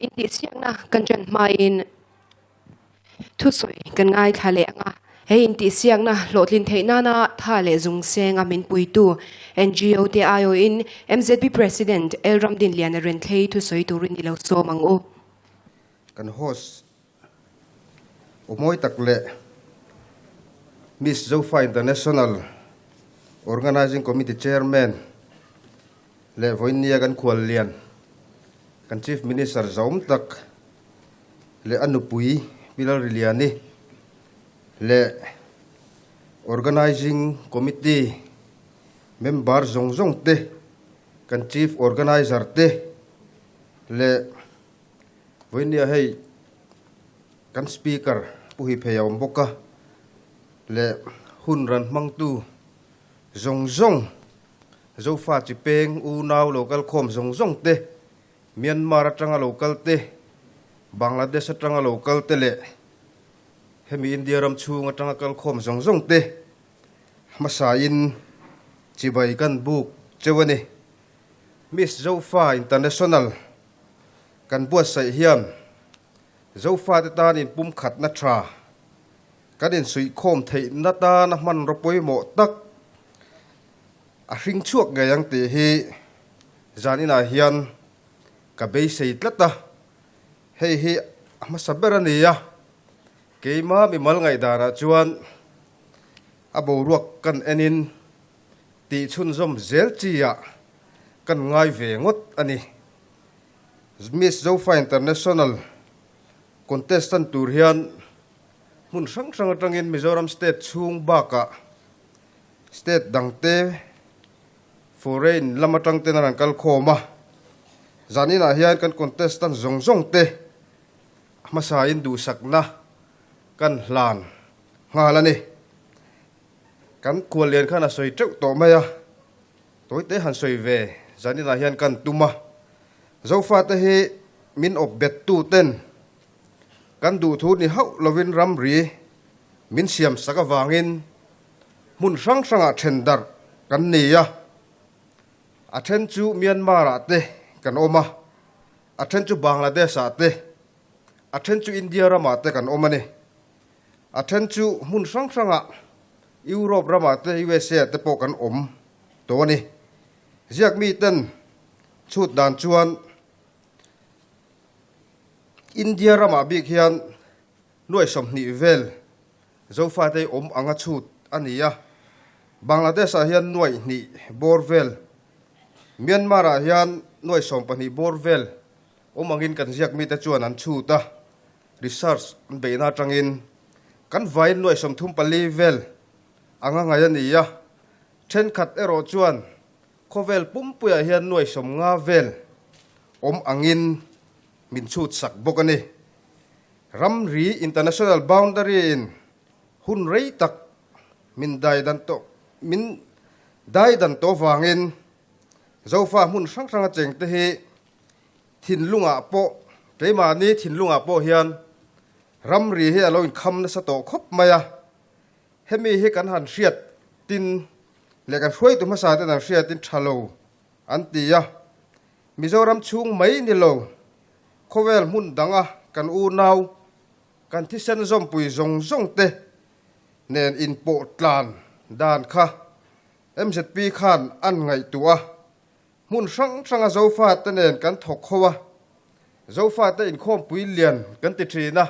Intihsiakna kan ṭan hmain thusawi kan ngaithla leh ang a. He intihsiakna hlawhtlin theih nana tha leh zung senga min puitu NGO te aiawhin MZP President L Ramdinliana Renthlei thusawi turin i lo sawm ang u. Kan host aw mawi tak leh Miss Zofa International Organizing Committee Chairman leh vawiinnia kan khuallian kan Chief Minister zaum tak leh a nupui Pi Lalriliani leh Organizing Committee member zawng zawng te, kan Chief Organizer te leh Vawinia hei kan Speaker Pu Hiphei a awm bawk a, leh hun ran hmangtu zawng zawng, Zofa chi peng unau lo kal khawm zawng zawng te, Myanmar atanga lo kal te, Bangladesh atanga lo kal te leh hemi India ram chhung atanga kal khawm zawng zawng te hmasain chibai kan buk cheu a ni. Miss Zofa International kan buatsaih hian Zofate tan inpumkhatna tha kan insuihkhawm theihna tana hmanraw pawimawh tak a hring chhuak ngei ang tih hi zan inah hian ka beisei tlat a, hei hi a hmasa ber a ni a, keima mimal ngaihdanah chuan a boruak kan enin tih chhunzawm zel chi ah kan ngai ve ngawt a ni. Miss Zofa International contestant tur hian hmun hrang hrang atangin Mizoram state chhung bakah state dangte foreign lam atang ten an rawn kal khawm a. Zaninah hian kan contestant zawng zawng te hmasain duhsakna kan hlan nghal a ni. Kan khuallian khan a sawi teuh tawh mai a, tawite han sawi ve zaninah hian kan tum a. Zofate hi min awp bet tu ten kan duhthu ni hauh lovin ramri min siam sak avangin hmun hrang hrangah then darh kan ni a. A then chu Myanmar ah te kan awm a, a then chu Bangladesh ah te, a then chu India ramah te kan awm a ni. A then chu hmun hrang hrangah Europe ramah te USA ah te pawh kan awm tawh a ni. Ziak miten chhut dan chuan India ramah bik hian nuai 20 vel Zofate awm anga chhut a ni a. Bangladesh ah hian nuai hnih bawr vel, Myanmar ah hian nuai 12 bawr vel awm angin kan ziak mite chuan an chhut a. Research an beihna atangin kan vaiin nuai 34 vel anga ngai a ni a, thenkhat erawh chuan khawvel pumpuiah hian nuai 50 vel awm angin min chhut sak bawk a ni. Ramri, international boundary, in hun rei tak min dai dan tawh min dai dan tawh vangin Zofa hmun hrang hranga chengte hi Thinlungah pawh, keimahni thinlungah pawh hian ramri hi a lo inkham nasa tawh khawp mai a. Hemi hi kan han hriat tin leh kan hruaitu hmasa ten an hriat in tha lo an ti a. Mizoram chhung mai ni lo, khawvel hmun danga kan unau, kan thisen zawmpui zawng zawng te nen inpawh tlan dan kha MZP khan an ngaihtuah a. Hmun hrang hranga Zofate nen kan thawk ho a, Zofate inkhawmpui lian kan ti thin a,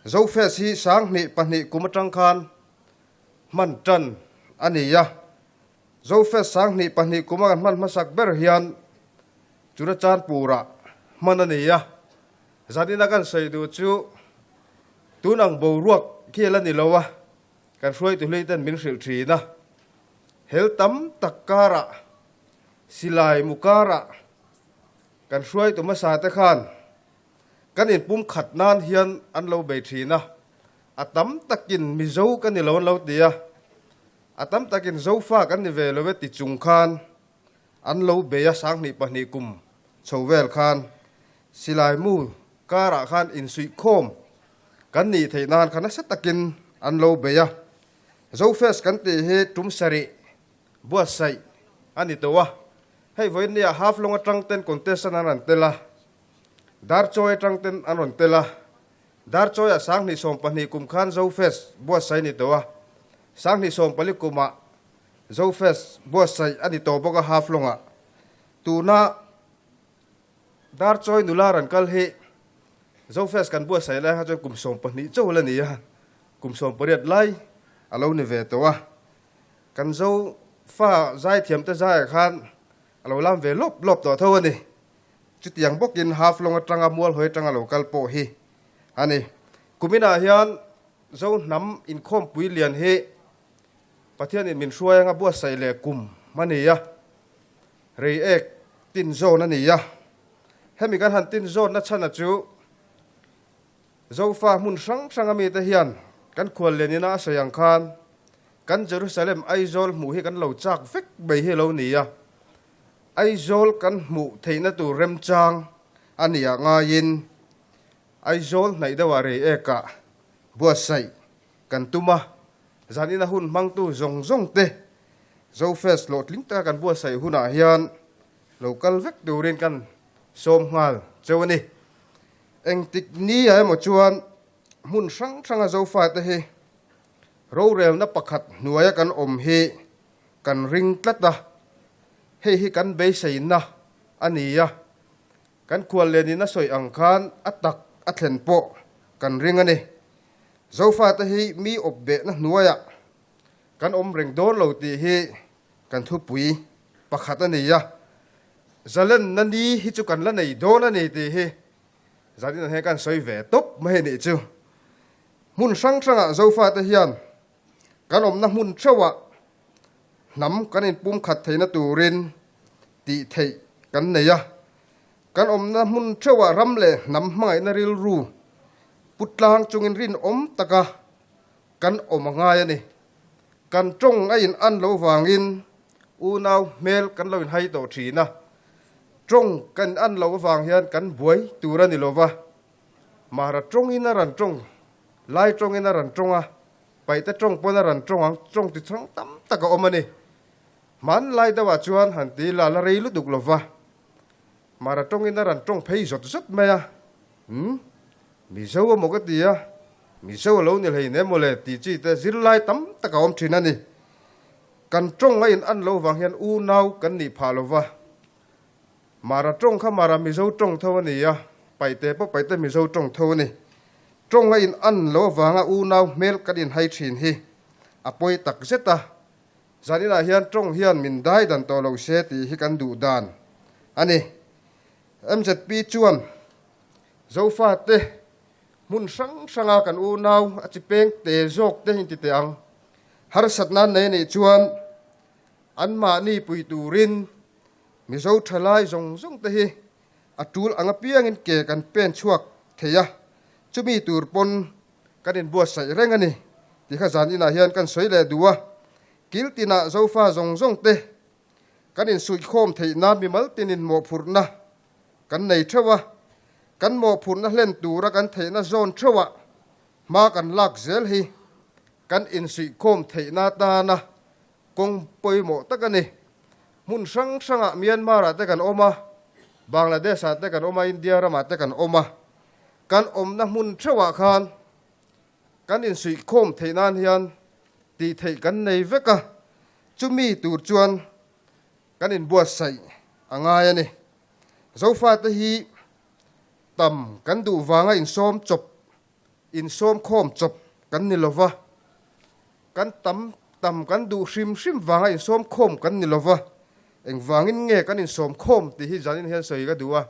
Zofest hi 2002 kum atang khan hman tan a ni a, Zofest 2002 kuma kan hman hmasak ber hian Churachandpur-ah hman a ni a, zanina kan sawi duh chu tun ang boruak khi la ni lo a, kan hruaitu hlui ten min hrilh thin a, hel tam tak karah Silai Mukara kan hruaitu hmasa te khan kan inpum khat nan hian an lo bei thin a, a tam takin Mizo ka ni lo an lo ti a, a tam takin Zofa kan ni ve lo e ti chung khan an lo bei a, 2002 kum chho vel khan Silai Mu karah khan insuihkhawm kan nih theih nan kha nasa takin an lo bei a, Zofest kan tih hi tum sarih Buatsaih a ni tawh a, hei vawiin nia Haflong atang ten contestant an rawn tel a, Darchawi atang ten an rawn tel a, Darchawiah 2012 kum khan Zofest buatsaih a ni tawh a, 2014 kumah Zofest buatsaih a ni tawh bawk a Haflong-ah. Tuna Darchawi nula rawn kal hi Zofest kan buatsaih lai kha chuan kum 12 chauh la ni a, kum 18 lai a lo ni ve tawh a. Kan Zofa zaithiamte zaiah khan a lo lam ve lawp lawp tawh tho a ni. Chutiang bawkin Haflong atanga Mualhawi atanga lo kal pawh hi a ni. Kuminah hian Zo hnam inkhawmpui lian hi Pathianin min hruai anga buatsaih leh kum a ni a, rei ek tin zawn a ni a. Hemi kan han tin zawnna chhana chu Zofa hmun hrang hranga mite hian kan khuallianina a sawi ang khan kan Jerusalem Aizawl hmuh hi kan lo chak vek mai hi a lo ni a. Aizawl kan hmuh theihna tur remchang a nih ah ngaiin Aizawl hnaih deuhah rei ekah buatsaih kan tum a, zanina hun hmangtu zawng zawng te Zofest hlawhtling taka kan buatsaih hunah hian lo kal vek turin kan sawm nghal cheu a ni. Engtik ni ah emaw chuan hmun hrang hranga Zofate hi rorelna pakhat hnuaia kan awm hi kan ring tlat a, hei hi kan beiseina a ni a, kan khuallenin a sawi ang khan a tak a thlen pawh kan ring a ni. Zofate hi mi awp behna hnuaiah kan awm reng dawn lo tih hi kan thupui pakhat a ni a, zalenna ni hi chu kan la nei dawn a ni tih hi zanin hian kan sawi ve tawp mai a nih chu. Hmun hrang hrangah Zofate hian Kan awmna hmun theuhah hnam kan inpumkhat theihna turin tih theih kan nei a. Kan awmna hmun theuhah ram leh hnam hmangaihna rilru putlang chungin rinawm taka kan awm a ngai a ni. Kan tawng a in an loh vangin unau hmel kan lo inhai tawh thin a. Tawng kan an loh avang hian kan buai tur a ni lova. Mara tawngin a rawn tawng Lai tawngin a rawn tawng a, Paihte tawng pawn a rawn tawng ang, tawng ti chhang tam tak a awm a ni. Hmanlai deuhah chuan han ti la la rei lutuk lo va, Mara tawngin a rawn tawng phei zawt zawt mai a, Umm, Mizo emaw ka ti a, Mizo a lo ni hlei nem mawle tih chi te zirlai tam tak a awm thin a ni. Kan tawng a in an lo vang hian unau kan nih phah lo va, Mara tawng kha Mara Mizo tawng tho a ni a, Paihte pawh Paihte Mizo tawng tho a ni. Tawng a in an lo avanga unau hmel kan inhai thin hi a pawi tak zet a, zaninah hian tawng hian min dai dan tawh lo se tih hi kan duh dan a ni. MZP chuan Zofate hmun hrang hranga kan unau a chi peng te zawk te inti teh ang. Harsatna an nei a nih chuan anmahni pui turin Mizo thalai zawng zawng te hi a tul ang apiangin ke kan pen chhuak thei a, chumi tur pawn kan inbuatsaih reng a ni tih kha zan inah hian kan sawi leh duh a. Kil tinah Zofa zawng zawng te kan insuihkhawm theih nan mimal tinin mawhphurhna kan nei theuh a, kan mawhphurhna hlen tura kan theihna zawn theuhah hma kan lak zel hi kan insuihkhawm theihna atana Kawng pawimawh tak a ni. Hmun hrang hrangah Myanmar-ah te kan awm a, Bangladesh-ah te kan awm a, India ramah te kan awm a. Kan awmna hmun theuhah khan kan insuihkhawm theih nan hian tih theih kan nei vek a, chumi tur chuan kan inbuatsaih a ngai a ni. Zofate hi tam kan duh vanga insawm chawp Insawmkhawm chawp kan ni lova, kan tam tam kan duh hrim hrim vanga insawmkhawm kan ni lova, engvangin nge kan insawmkhawm tih hi zanin hian sawi ka duh a.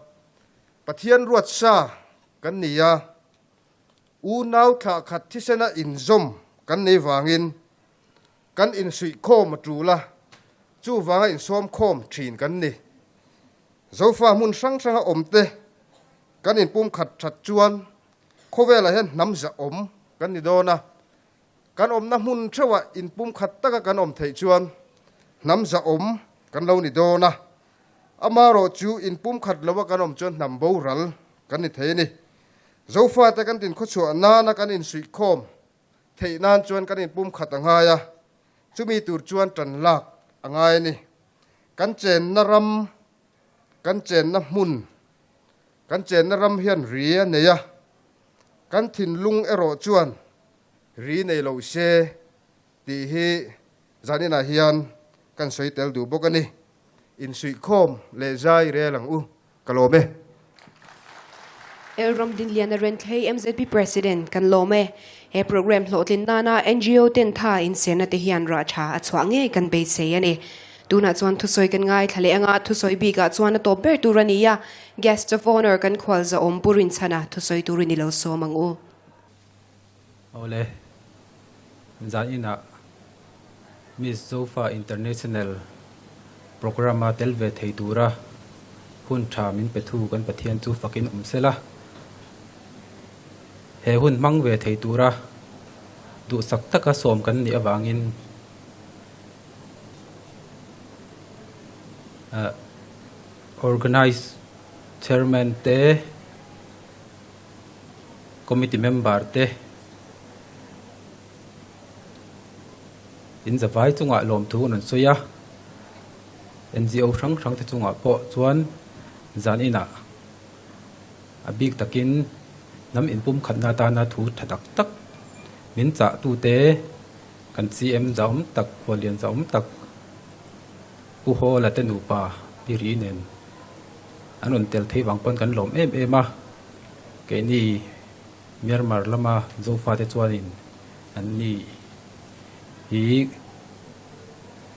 Pathian ruatsa kan ni a, unau thlah khat thisena inzawm kan nei vangin kan insuihkhawm a tul a, chuvanga insawmkhawm thin kan ni. Zofa hmun hrang hranga awmte kan inpumkhat that chuan Khawvelah hian hnam zahawm kan ni dawn a, kan awmna hmun theuhah inpumkhat taka kan awm theih chuan hnam zahawm kan lo ni dawn a, amaherawh chu inpumkhat loa kan awm chuan hnam boral kan ni thei a ni. Zofate kan tinkhawchhuah nana kan insuihkhawm theih nan chuan kan inpumkhat a ngai a, chumi tur chuan tan lak a ngai a ni. Kan chenna ram, kan chenna hmun. Kan chenna ram hian ri a nei a, kan thinlung erawh chuan ri nei lo se tih hi zaninah hian kan sawi tel duh bawk a ni. Insuihkhawm leh zai rel ang u, ka lawm e. El Ramdinliana Renthlei MZP President kan lawm e. He program hlawhtlin nana NGO ten tha inserna te hian rah tha a chhuah ngei kan beisei a ni. Tunah chuan thusawi kan ngaithla leh anga thusawi bikah chuan a tawp ber tur a ni a, Guest of Honour kan khual zahawm Pu Rinchhana thusawi turin i lo sawm ang u. Awle, zan inah Miss Zofa International Programme a tel ve thei tura hun tha min pe thu kan Pathian chu fakin awm sela. He hun hmang ve thei tura duhsak taka sawm kan nih avangin Organise Chairman te, Committee member te in zavai chungah lawmthu an rawn sawi a, NGO hrang hrang te chungah pawh chuan zan inah a bik takin hnam inpumkhatna atana thu tha tak tak min chah tute kan CM zahawm tak, khuallian zahawm tak Pu Hawla te nupa Pi Ri nen an rawn tel thei vang pawn kan lawm em em a, keini Myanmar lama Zofate chuanin an ni hi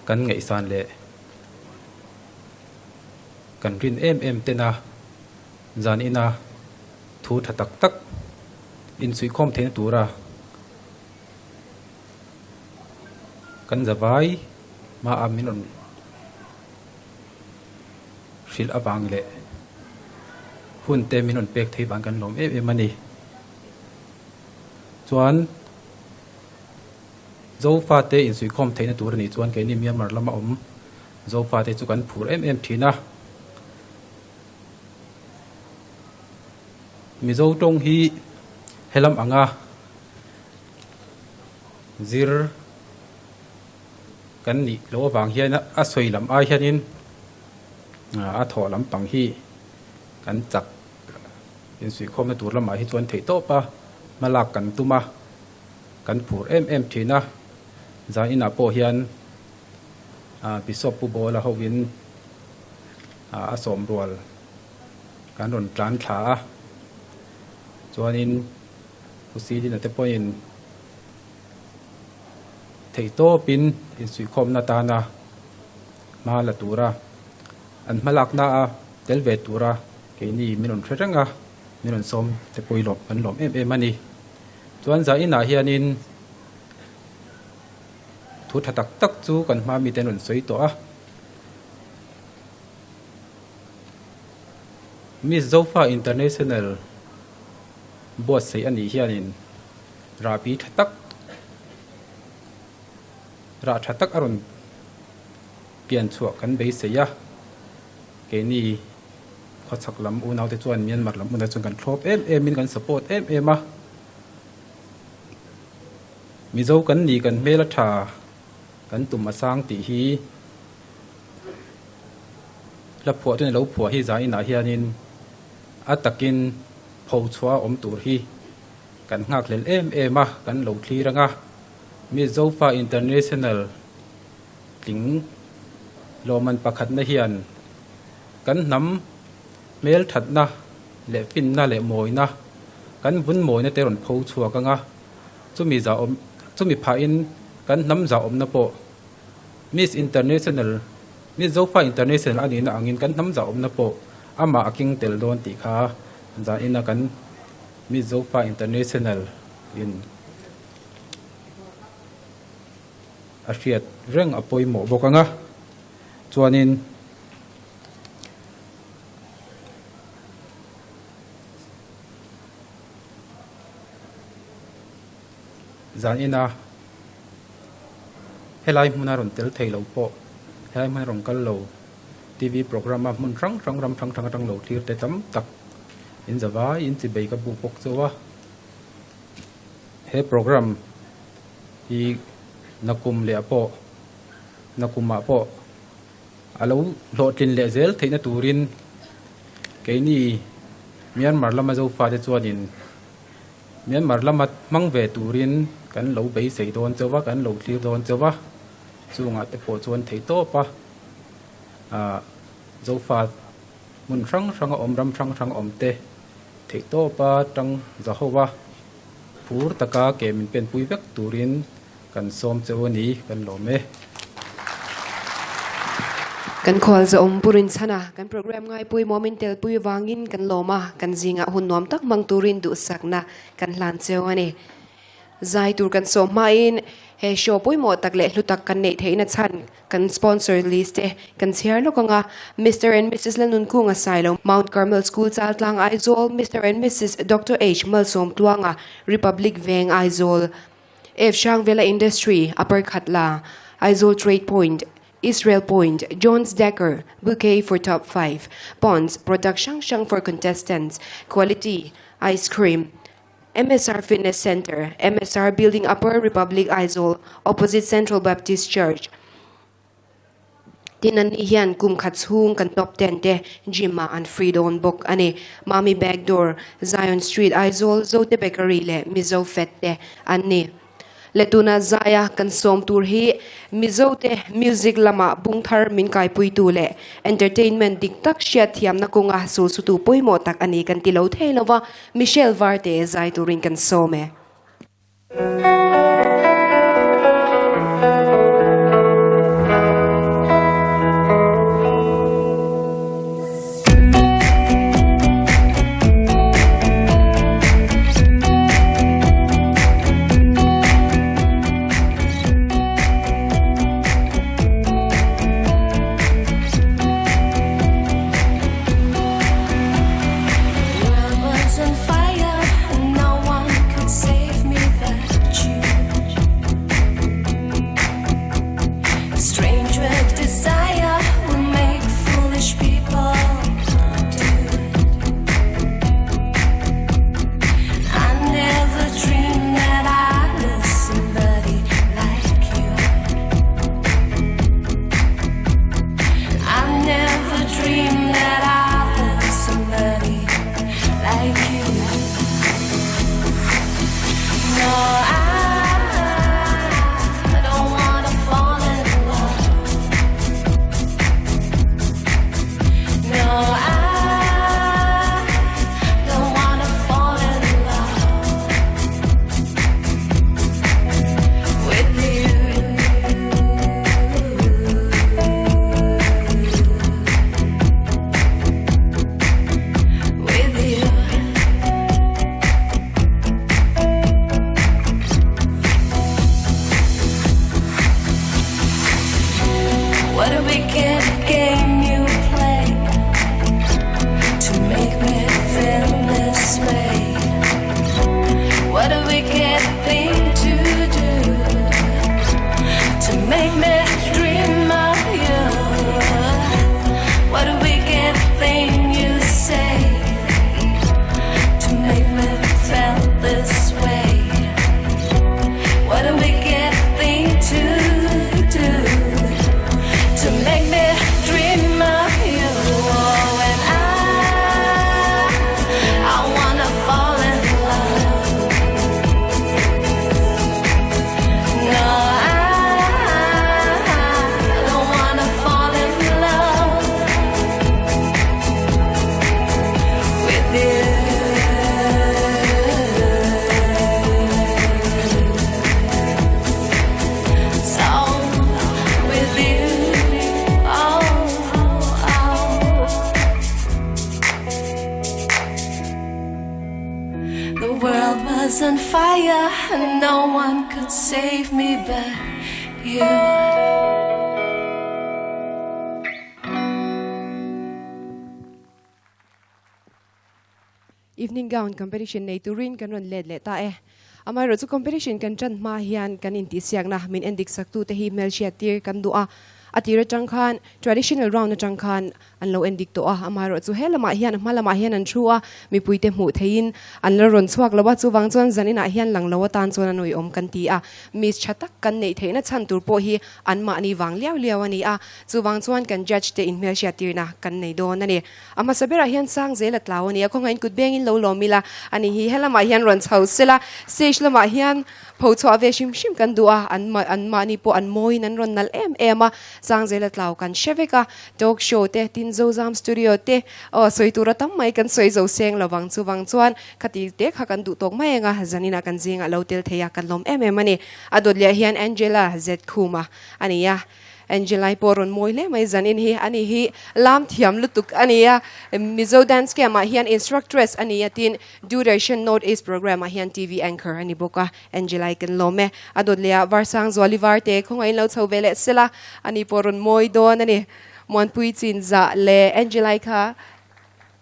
kan ngaihsan leh kan rin em em tena zan ina thu tha tak tak insuihkhawm theihna tura kan zavai hmaah min rawn hrilh avang leh hun te min rawn pek thei vang kan lawm em em a ni. Chuan Zofate insuihkhawm theihna tur a nih chuan keini Myanmar lama awm Zofate chu kan phur em em thin a. Mizo tawng hi helam anga zir kan nih loh avang hian a sawi lam ai hianin a thawh lampang hi kan chak insuihkhawmna tur lamah hi chuan theih tawp a, hma lak kan tum a, kan phur em em thin a, zan inah pawh hian Bishop Pu Bawla hovin a sawm rual kan rawn tlan thla a, chuanin Pu Sidina te pawhin Theihtawpin insuihkhawmna atana hma la tura an hmalakna a tel ve tura keini min rawn hre reng a, min rawn sawm te pawh hi lawm kan lawm em em a ni. Chuan zainah hianin thu tha tak tak chu kan hma mite an rawn sawi tawh a. Miss Zofa International buatsaih a nih hianin Rahbi tha tak, rah tha tak a rawn pian chhuah kan beisei a, keini khawchhak lam unaute chuan Myanmar lam unau chuan kan thlawp em em in kan support em em a, Mizo kan ni kan hmel a tha kan tum a sang tih hi hla phuah chuan ilo phuah hi zainah hianin a takin pho chhuah a awm tur hi. Kan nghakhlel em em a, kan lo thlir ang a, Miss Zofa International tling lawmman pakhatna hian kan hnam hmelthatna leh finna leh mawina, kan vun mawina te rawn pho chhuak ang a, chumi zahawm chumi phahin kan hnam zahawmna pawh Miss International Miss Zofa International a nihna angin kan hnam zahawmna pawh amah a keng tel dawn tih kha zanin a kan Mizofa International in a hriat reng a pawimawh bawk ang a, chuanin zan ina helai hmuna rawn tel thei lo pawh helai hmuna rawn kal lo TV programme a hmun hrang hrang ram hrang hrang atang lo thlir te tam tak In zavai in chibei ka buk bawk chauh a, he program hi nakum leh ah pawh nakum ah pawh a lo hlawhtlin leh zel theihna turin keini. Myanmar lama Zofate chuanin Myanmar lama hmang ve turin kan lo beisei dawn chauh a, kan lo thlir dawn chauh a, chungah te pawh chuan theihtawp a Zofa hmun hrang hranga awm, ram hrang hranga awm te theihtawpa tang zahova phur taka ke min penpui vek turin kan sawm cheu a ni, kan lawm e. Kan khual zawm pu Rinchhana, kan program ngaipawimawh min telpui vangin kan lawm a, kan zingah hun nuam tak hmang turin duhsakna kan hlan cheu a ni. Zai tur kan sawm hmain he show pawimawh tak leh hlu tak kan neih theihna chhan kan sponsor list te kan chhiar lawk ang a, Mister and Missus Lalnunkunga Sailo, Mount Carmel School Chaltlang Aizawl, Mister and Missus Doctor H Malsawmtluanga, Republic Veng Aizawl, F Hrangvela Industry, Upper Khatla, Aizawl Trade Point, Israel Point, Jones Decker, Bouquet for Top 5, Ponds, Product hrang hrang for contestants, Quality, Ice Cream, MSR Fitness Centre, MSR Building Upper Republic Aizawl, Opposite Central Baptist Church. Tin an nih hian kum khat chhung kan top ten te gym ah an free dawn bawk a ni. Mami Bag Door, Zion Street Aizawl, Zote Bakery leh Mizo Fed te an ni. Le tuna zaia kan sawm tur hi Mizo te music lama bung thar min kaipuitu leh entertainment dik tak hriat thiamna kawnga sulsutu pawimawh tak a ni kan ti lo thei lova, Michelle Varte zai turin kan sawm e. Evening gown competition nei turin kan rawn let leh ta e. Amaherawhchu competition kan tan hma hian kan intihsiakna min endik sak tute hi hmelhriat tir kan duh a. A tir atang khan traditional round atang khan an lo en dik tawh a, amaherawh chu he lamah hian a hma lamah hian an thu a, mipuite hmuh theihin an la rawn chhuak lo a, chuvang chuan zan inah hian lang lo atan chuan a nuihawm kan ti a, miss tha tak kan neih theihna chhan tur pawh hi an mahni vang liau liau a ni a, chuvang chuan kan judge te inhmelhriat tirna kan nei dawn a ni. A hmasa berah hian sang zel a tlau a ni a, khawngaih in kut bengin lo lawm ila a ni hi, he lamah hian rawn chho sela, stage lamah hian pho chhuah ve hrim hrim kan duh a, an an mahni pawh an mawiin an rawn nalh em em a, sang zel a tlau kan hre vek a, talk show te, tin Zozam studio te, aw sawi tur a tam mai kan sawi zo seng lo vang chuvang chuan khati te kha kan duh tawk mai ang a, zaninah kan zingah lo tel thei a, kan lawm em em a ni. A dawt leh hian Angela Zkhuma a ni a. Angelai pawh rawn mawi hle mai zanin hi a ni hi lam thiam lutuk a ni a, Mizo Dance Camp ah hian instructress a ni a tin Doordarshan North East program ah hian TV anchor a ni bawk a, Angelai kan lawm e. A dawt leh ah Varsang Zuali Varte khawngaih in lo chho ve leh sela a ni pawh rawn mawi dawn a ni. Muanpui Chinzah leh Angelai kha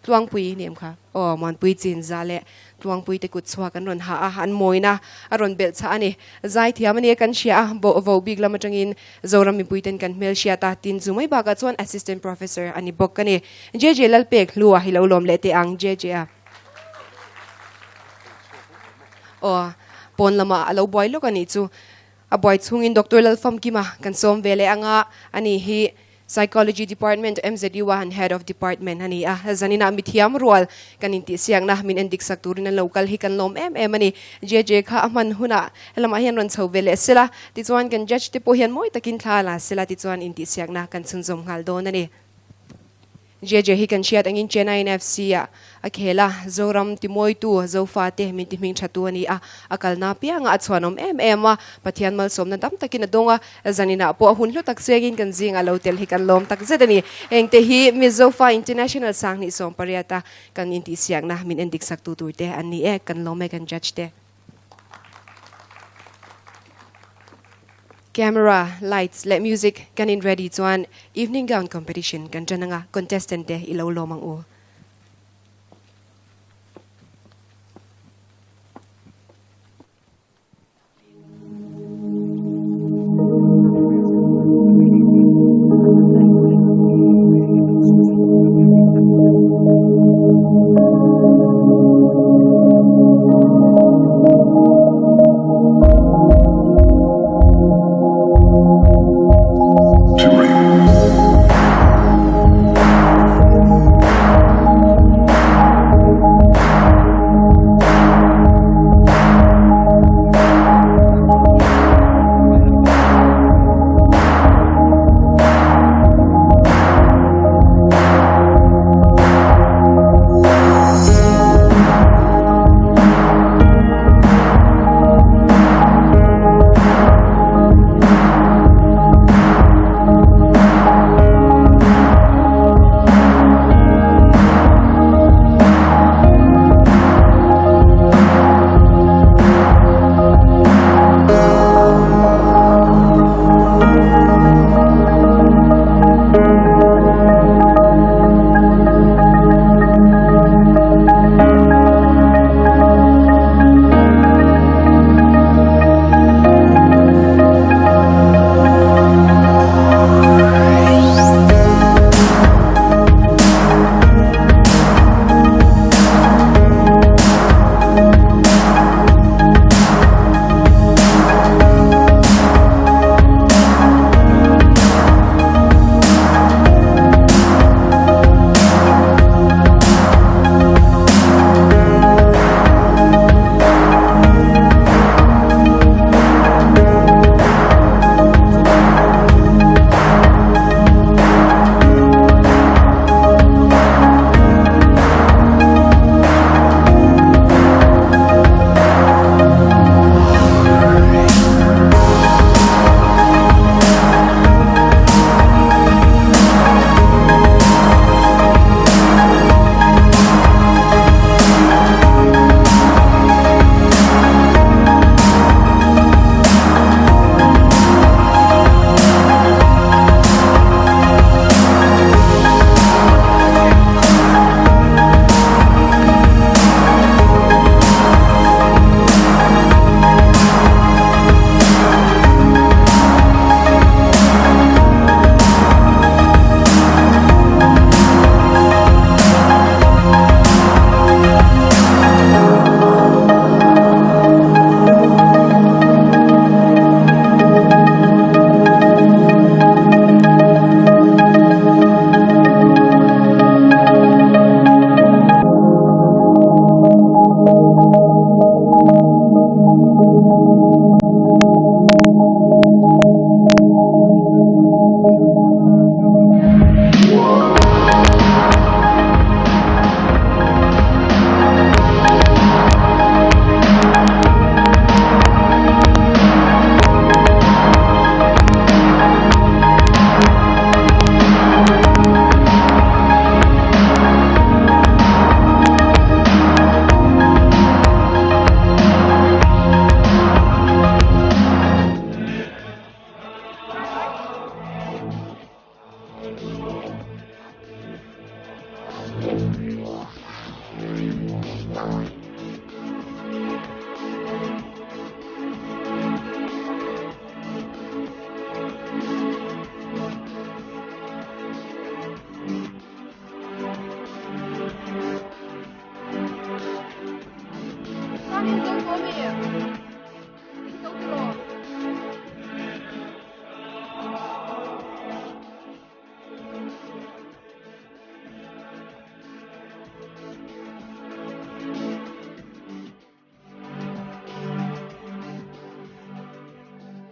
Tluangpui ni em kha? Aw, Muanpui Chinza leh Tluangpui te kut chhuak an rawn ha a, an mawina a rawn belh chhah a ni. Zaithiam a nia kan hria a, bo vo bik lam atangin Zoram mipui ten kan hmel hriat a, tin chu mai bakah chuan Assistant Professor a ni bawk a ni. JJ Lalpek hlua hi lo lawm leh teh ang JJ a. Aw, pawn lamah a lo buai lawk a nih chu. A buai chhungin Doctor Lalfamkima kan sawm ve leh anga a ni hi Psychology Department, MZU a an Head of Department a ni a, zaninah mithiam rual kan intihsiakna min endik sak turin an lo kal hi kan lawm em em a ni. JJ kha a hman hunah helamah hian rawn chho ve leh sela, tichuan kan Judge te pawh hian mawi takin thla la sela tichuan intihsiakna kan chhunzawm nghal dawn a ni. JJ hi kan hriat angin Chennai NFC ah a khel a, Zoram timawitu Zofate min ti hming thatu a ni a, a kalna apiangah a chhuanawm em em a, Pathian malsawmna dam takin a dawng a, zaninah pawh a hun hlu tak chengin kan zingah lo tel hi kan lawm tak zet a ni. Hengte hi Miss Zofa International Sanghnih 18 a kan intihsiakna min endik saktu turte an ni e, kan lawm e kan judge te. Camera, lights leh music kan in ready chuan evening gown competition kan ṭan anga contestant te i lo lawm ang u.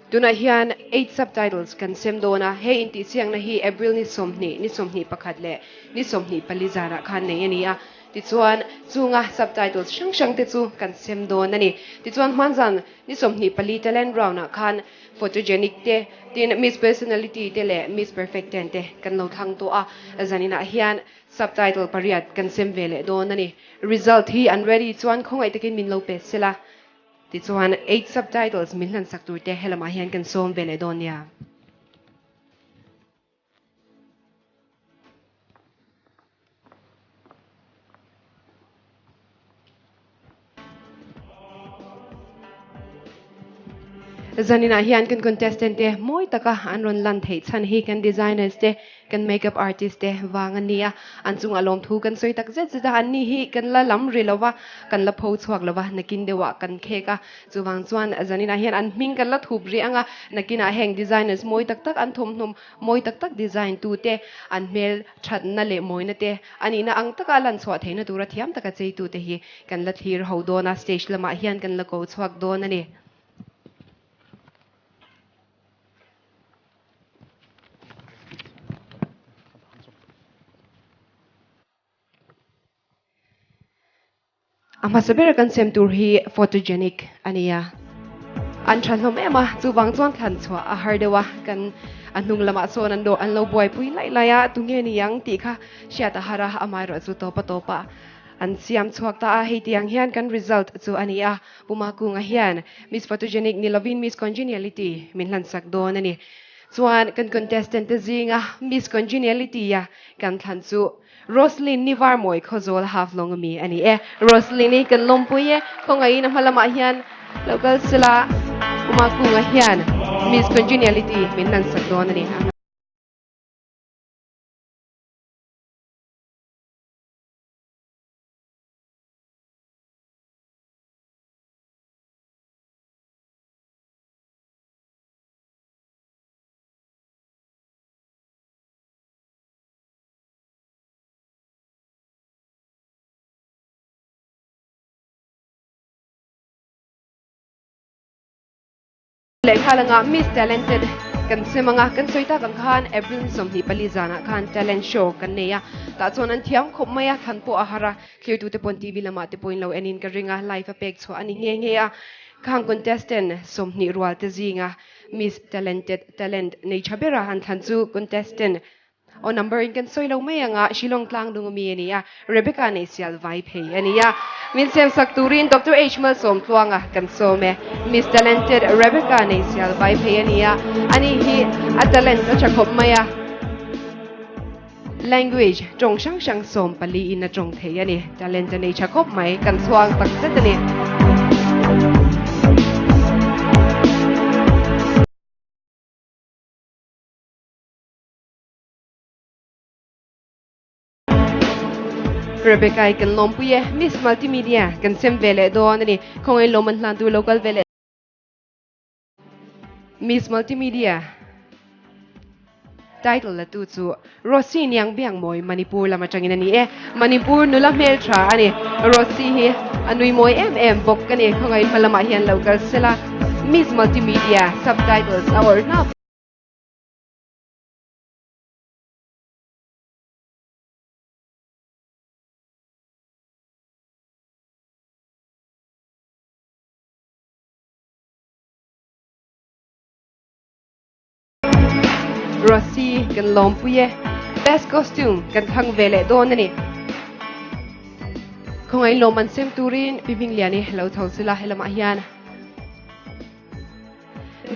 Tunah hian eight subtitles kan sem dawn a, he intihsiakna hi April ni 20, ni 21 leh ni 24 zanah khan nei a ni a. Tichuan, chunga subtitles hrang hrang te chu kan sem dawn a ni. Tichuan, hmanzan ni 24 talent round ah khan photogenic te, tin Miss Personality te leh Miss Perfect ten te kan lo thlang tawh a. Zaninah hian subtitle pariat kan sem ve leh dawn a ni. Result hi an ready chuan khawngaih takin min lo pe sela. Tichuan, eight subtitles min hlansak tur te helamah hian kan sawm ve leh dawn nia. Zaninah hian kan contestant te mawi taka an rawn lan theih chhan hi kan designers te, kan makeup artist te vang a nia. An chungah lawmthu kan sawi tak zet zet a, anni hi kan la lam ri lova, kan la pho chhuak lova, nakin deuhah kan khek a. Chuvang chuan zaninah hian an hming kan la thup rih ang a, nakinah heng designers mawi tak tak an thawmhnaw mawi tak tak design tute an hmel thatna leh mawina te a nihna ang taka lan chhuah theihna tura thiam taka cheitute hi kan la thlir ho dawn a, stage lamah hian kan la ko chhuak dawn a ni. A hmasa ber kan sem tur hi photogenic a ni a, an tha hlawm em a, chuvang chuan thlan chhuah a har deuh a, kan a hnung lamah sawn an an lo buaipui laih laih a, tunge ni ang tih kha hriat a har a, amaherawh chu tawpa tawpa an siam chhuak ta a, hei tiang hian kan result chu a ni a, Pu Makunga hian Miss Photogenic ni lovin Miss Congeniality min hlansak dawn a ni. Chuan kan contestant te zinga Miss Congeniality a kan thlan chu Roslyn ni var mawi Khawzawl half lawng ami a ni e. Roslyn i kan lawmpui e. Khawngaihin a hma lamah hian lo kal sela Uma Kunga hian Miss Congeniality min lan sak dawn a ni. Lehkha langa Miss Talented kan sem anga kan sawi tak ang khan April ni 24 zanah khan talent show kan nei a, tah chuan an thiam khawp mai a, thlan pawh a har a, thlirtute pawn TV lamah te pawhin lo enin ka ring a, live a pek chhuah a ni nghe nghe a, khang contestant 20 rual te zinga Miss Talented talent nei tha bera an thlan chu contestant Aw number in kan sawi lo mai anga Shillong tlang dung ami a ni a, Rebecca nei sial vai phei a ni a. Min siam sak turin Doctor H Malsawmtluanga kan sawm e. Miss Talented Rebecca nei sial vai phei a ni a, ani hi a talent a tha khawp mai a. Language tawng hrang hrang 14 in a tawng thei a ni. Talent a nei tha khawp mai, kan chhuang tak zet a ni. Rebecca i kan lawmpui e, Miss Multimedia kan sem ve leh dawn a ni. Khawngaih lawm an hlan tur lo kal ve leh. Miss Multimedia title la tu chu Rosy Niang Biang Mawi Manipur lam atangin a ni e. Manipur nula hmel tha a ni. Rosy hi a nui mawi em em bawk a ni. Khawngaih hma lamah hian lo kal sela. Miss Multimedia subtitles a awrh hlauh. Rosy kan lawmpui e. Best costume kan thlang ve leh dawn a ni. Khawngaih lawm an sem turin Pi Hmingliani lo tho sila helamah hian.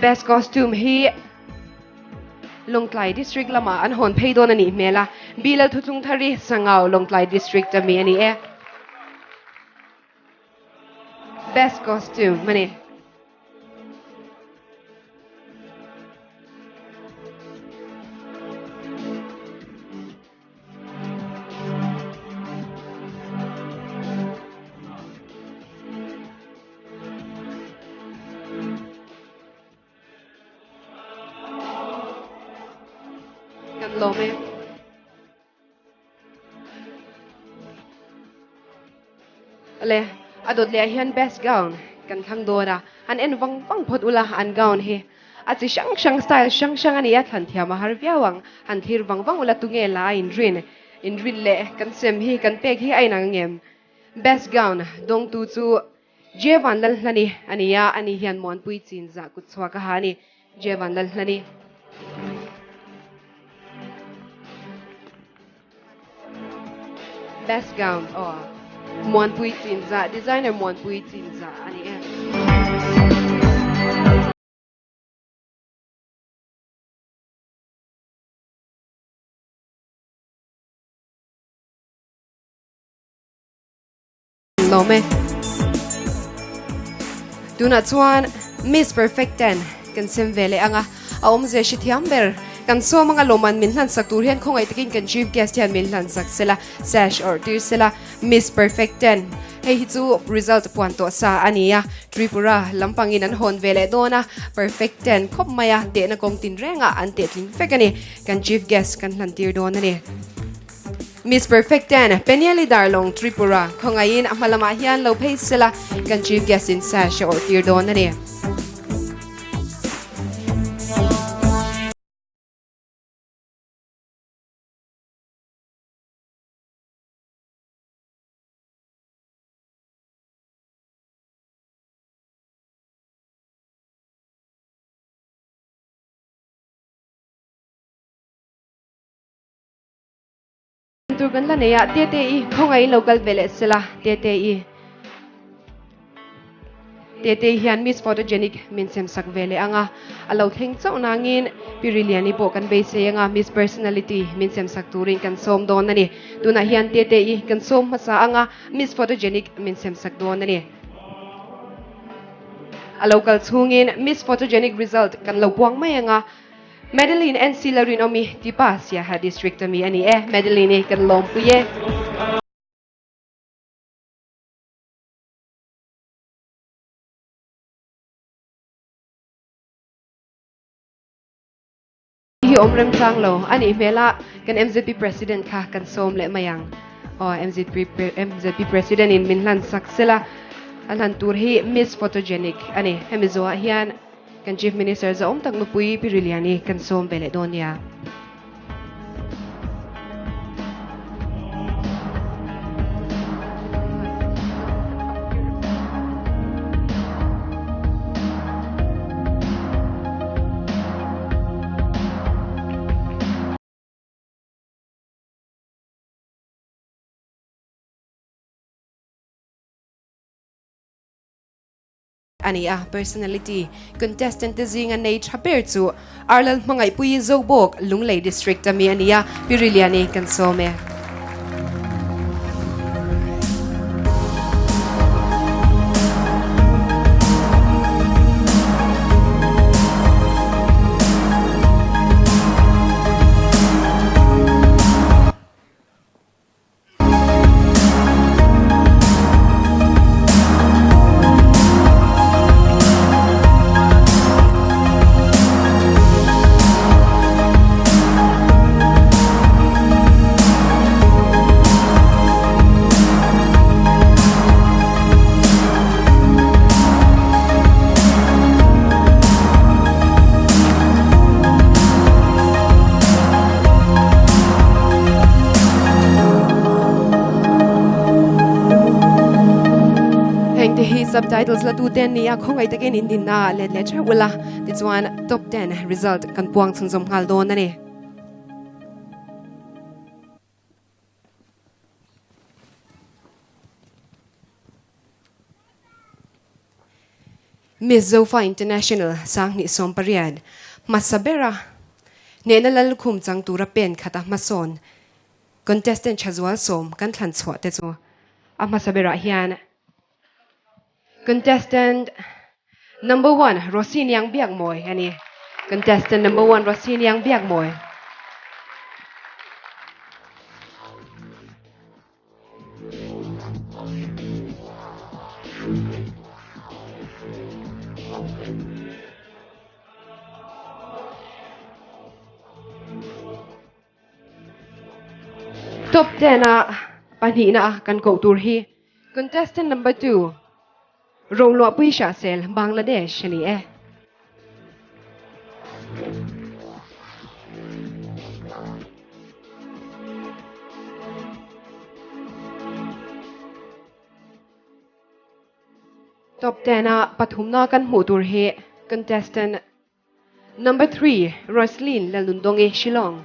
Best costume hi Lawngtlai District lamah an hawn phei dawn a nih hmel a, Bilal Thutlung Thari, Sangau, Lawngtlai District ami a ni e. Best costume a ni. Kan lawm e. Le, a dawt leh ah hian best gown kan thlang dawn a, an en vang vang phawt ula an gown hi. A chi hrang hrang style hrang hrang a ni a, thlan thiam a har viau ang. Han thlir vang vang ula tunge la a inrin inrin leh kan sem hi kan pek hi a inang angem? Best gown dawngtu chu Jevan Lalhlani a ni a, ani hian Muanpui Chinzah kut chhuak a ha a ni. Jevan Lalhlani. Best gown aw Muanpui Chinzah designer Muanpui Chinzah a ni e. Lawm e. Tunah chuan Miss Perfect ten kan sem ve leh ang a, a awmzia hre thiam ber. Kan sawm anga lawmman min hlansak tur hian khawngaih takin kan Chief Guest hian min hlansak sela, sash awrh tir sela, Miss Perfect ten hei hi chu result puan tawh sa a ni a, Tripura lampangin an hawn ve leh dawn a, Perfect ten khawp mai a, tehna kawng tinrengah an tehtling vek a ni. Kan Chief Guest kan hlan tir dawn a ni. Miss Perfect ten Penieli Darlong Tripura khawngaihin a hma lamah hian lo phei sela kan Chief Guest in sash a awrh tir dawn a ni. Tur kan la nei a, Tete i khawngaih in lo kal ve leh sela, Tete i. Tete i hian Miss Photogenic min sem sak ve leh ang a, a lo thleng chauh nangin Pi Riliani pawh kan beisei ang a, Miss Personality min sem sak turin kan sawm dawn a ni. Tunah hian Tete i kan sawm hmasa ang a, Miss Photogenic min sem sak dawn a ni. A lo kal chhungin Miss Photogenic result kan lo puang mai ang a, Madeline NC Larinawmi Tipa Siaha District ami a ni e. Madeline i kan lawmpui e. Hi awm remchang lo a nih hmel a, kan MZP President kha kan sawm leh mai ang. Aw MZP MZP President in min hlan sak sela, a hlan tur hi Miss Photogenic a ni. Hemi zawhah hian Kan Chief Minister zahawm tak nupui Pi Riliani kan sawm ve leh dawn nia. A ni a, personality contestant te zinga nei tha ber chu Arlal Hmangaihpuii Zobawk, Lunglei District ami a ni a, Pi Riliani kan sawm e. Heng te hi subtitles la tu ten nia khawngaih takin in dinna let leh theuh ula tichuan top 10 result kan puang chhunzawm nghal dawn a ni. Miss Zofa International 2018 hmasa bera hnehna lallukhum chang tura pen khata hmasawn contestant thazual sawm kan thlan chhuah te chu a hmasa berah hian contestant number one Rosy Niang Biakmawi a ni. Contestant number one Rosy Niang Biakmawi. Top 10 a pahnihna a kan koh tur hi contestant number 2 Roluahpui Hrahsel Bangladesh a ni e. Top 10 a pathumna kan hmuh tur hi contestant number 3 Roslyn Lalnundongi Shillong.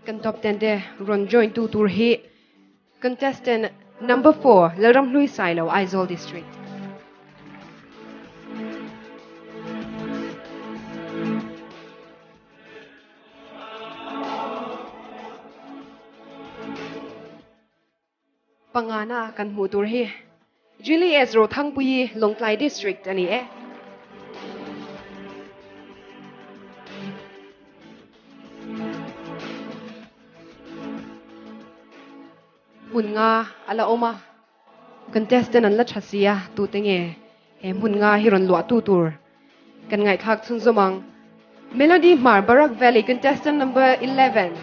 Kan top 10 te rawn join tu tur hi contestant number 4 Lalramhlui Sailo Aizawl District. Pangana kan hmuh tur hi Julie S. Rothangpuii Lawngtlai District a ni e. Hmun nga a la awm a, contestant an la tha si a, tute nge he hmun nga hi rawn luah tu tur kan ngaihthlak chhunzawm ang. Melody Hmar Barak Valley contestant number 11.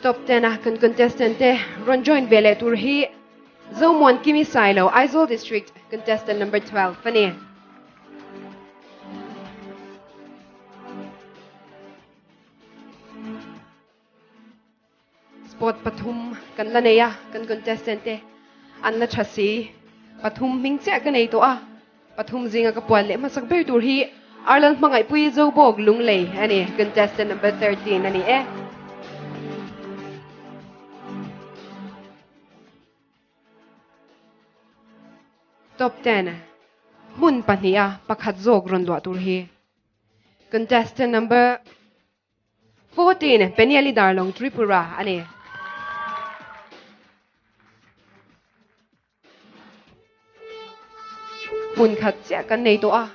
Top 10 a kan contestant te rawn join ve leh tur hi Zomuan Kimi Sailo Aizawl District contestant number 12 a ni. Spot pathum kan la nei a, kan contestant te an la tha si. Pathum hming chiah ka nei tawh a, pathum zinga ka puan leh hmasak ber tur hi Arlal Hmangaihpui Zobawk Lunglei a ni, contestant number 13 a ni e. Top 10 hmun pahniha pakhat zawk rawn luah tur hi contestant number 14 Penieli Darlong Tripura a ni. Hmun khat chiah kan nei tawh a,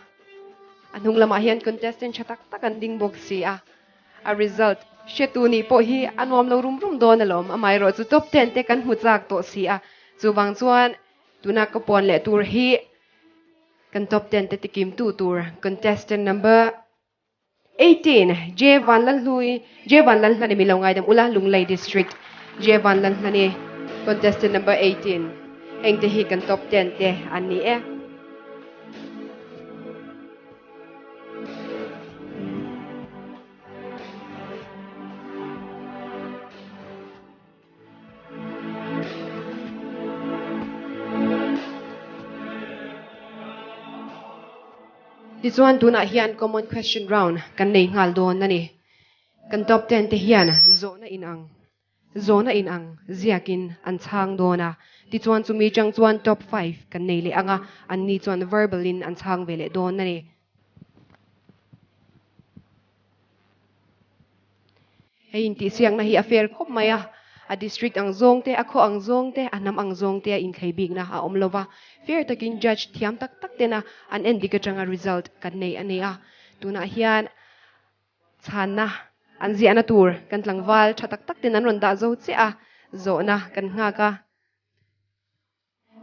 a hnung lamah hian contestant tha tak tak an ding bawk si a, a result hretu nih pawh hi a nuam lo rum rum dawn alawm, amaherawh chu top 10 te kan hmu chak tawh si a, chuvang chuan tuna ka puan leh tur hi kan top 10 te tikimtu tur contestant number 18, J Vanlalhlui, J Vanlalhlani mi lo ngaidam ula, Lunglei District, J Vanlalhlani, contestant number 18. Heng te hi kan top 10 te an ni e. Tichuan tunah hian common question round kan nei nghal dawn a ni. Kan top ten te hian zawhna inang zawhna inang ziakin an chhang dawn a. Tichuan chumi chang chuan top five kan nei leh ang a, anni chuan verbal in an chhang ve leh dawn a ni. Hei intihsiakna hi a fair khawp mai a, a district ang zawng te, a khaw ang zawng te, a hnam ang zawng te a inthlei bikna a awm lova, fair takin judge thiam tak tak tena an en dik atanga result kan nei a ni a. Tunah hian chhanna an ziahna tur kan tlangval tha tak tak ten an rawn dah zo chiah a, zawhna kan nghak a.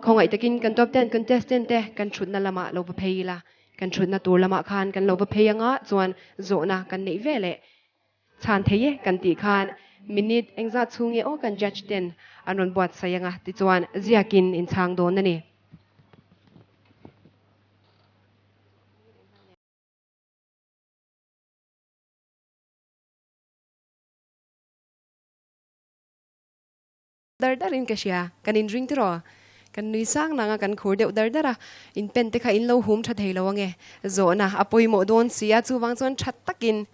Khawngaih takin kan top ten contestant te kan thutna lamah lo va phei ila, kan thutna tur lamah khan kan lo va phei anga chuan zawhna kan neih ve leh chhan thei e kan tih khan minute engzat chhung nge aw kan judge ten an rawn buatsaih anga tichuan ziakin in chhang dawn a ni. Dar dar in ka hria, kan in ring tiraw? Kan nui sang nang a, kan khur deuh dar dar a, in pen te kha in lo hum tha thei lo ange, zawhna a pawimawh dawn si a, chuvang chuan tha takin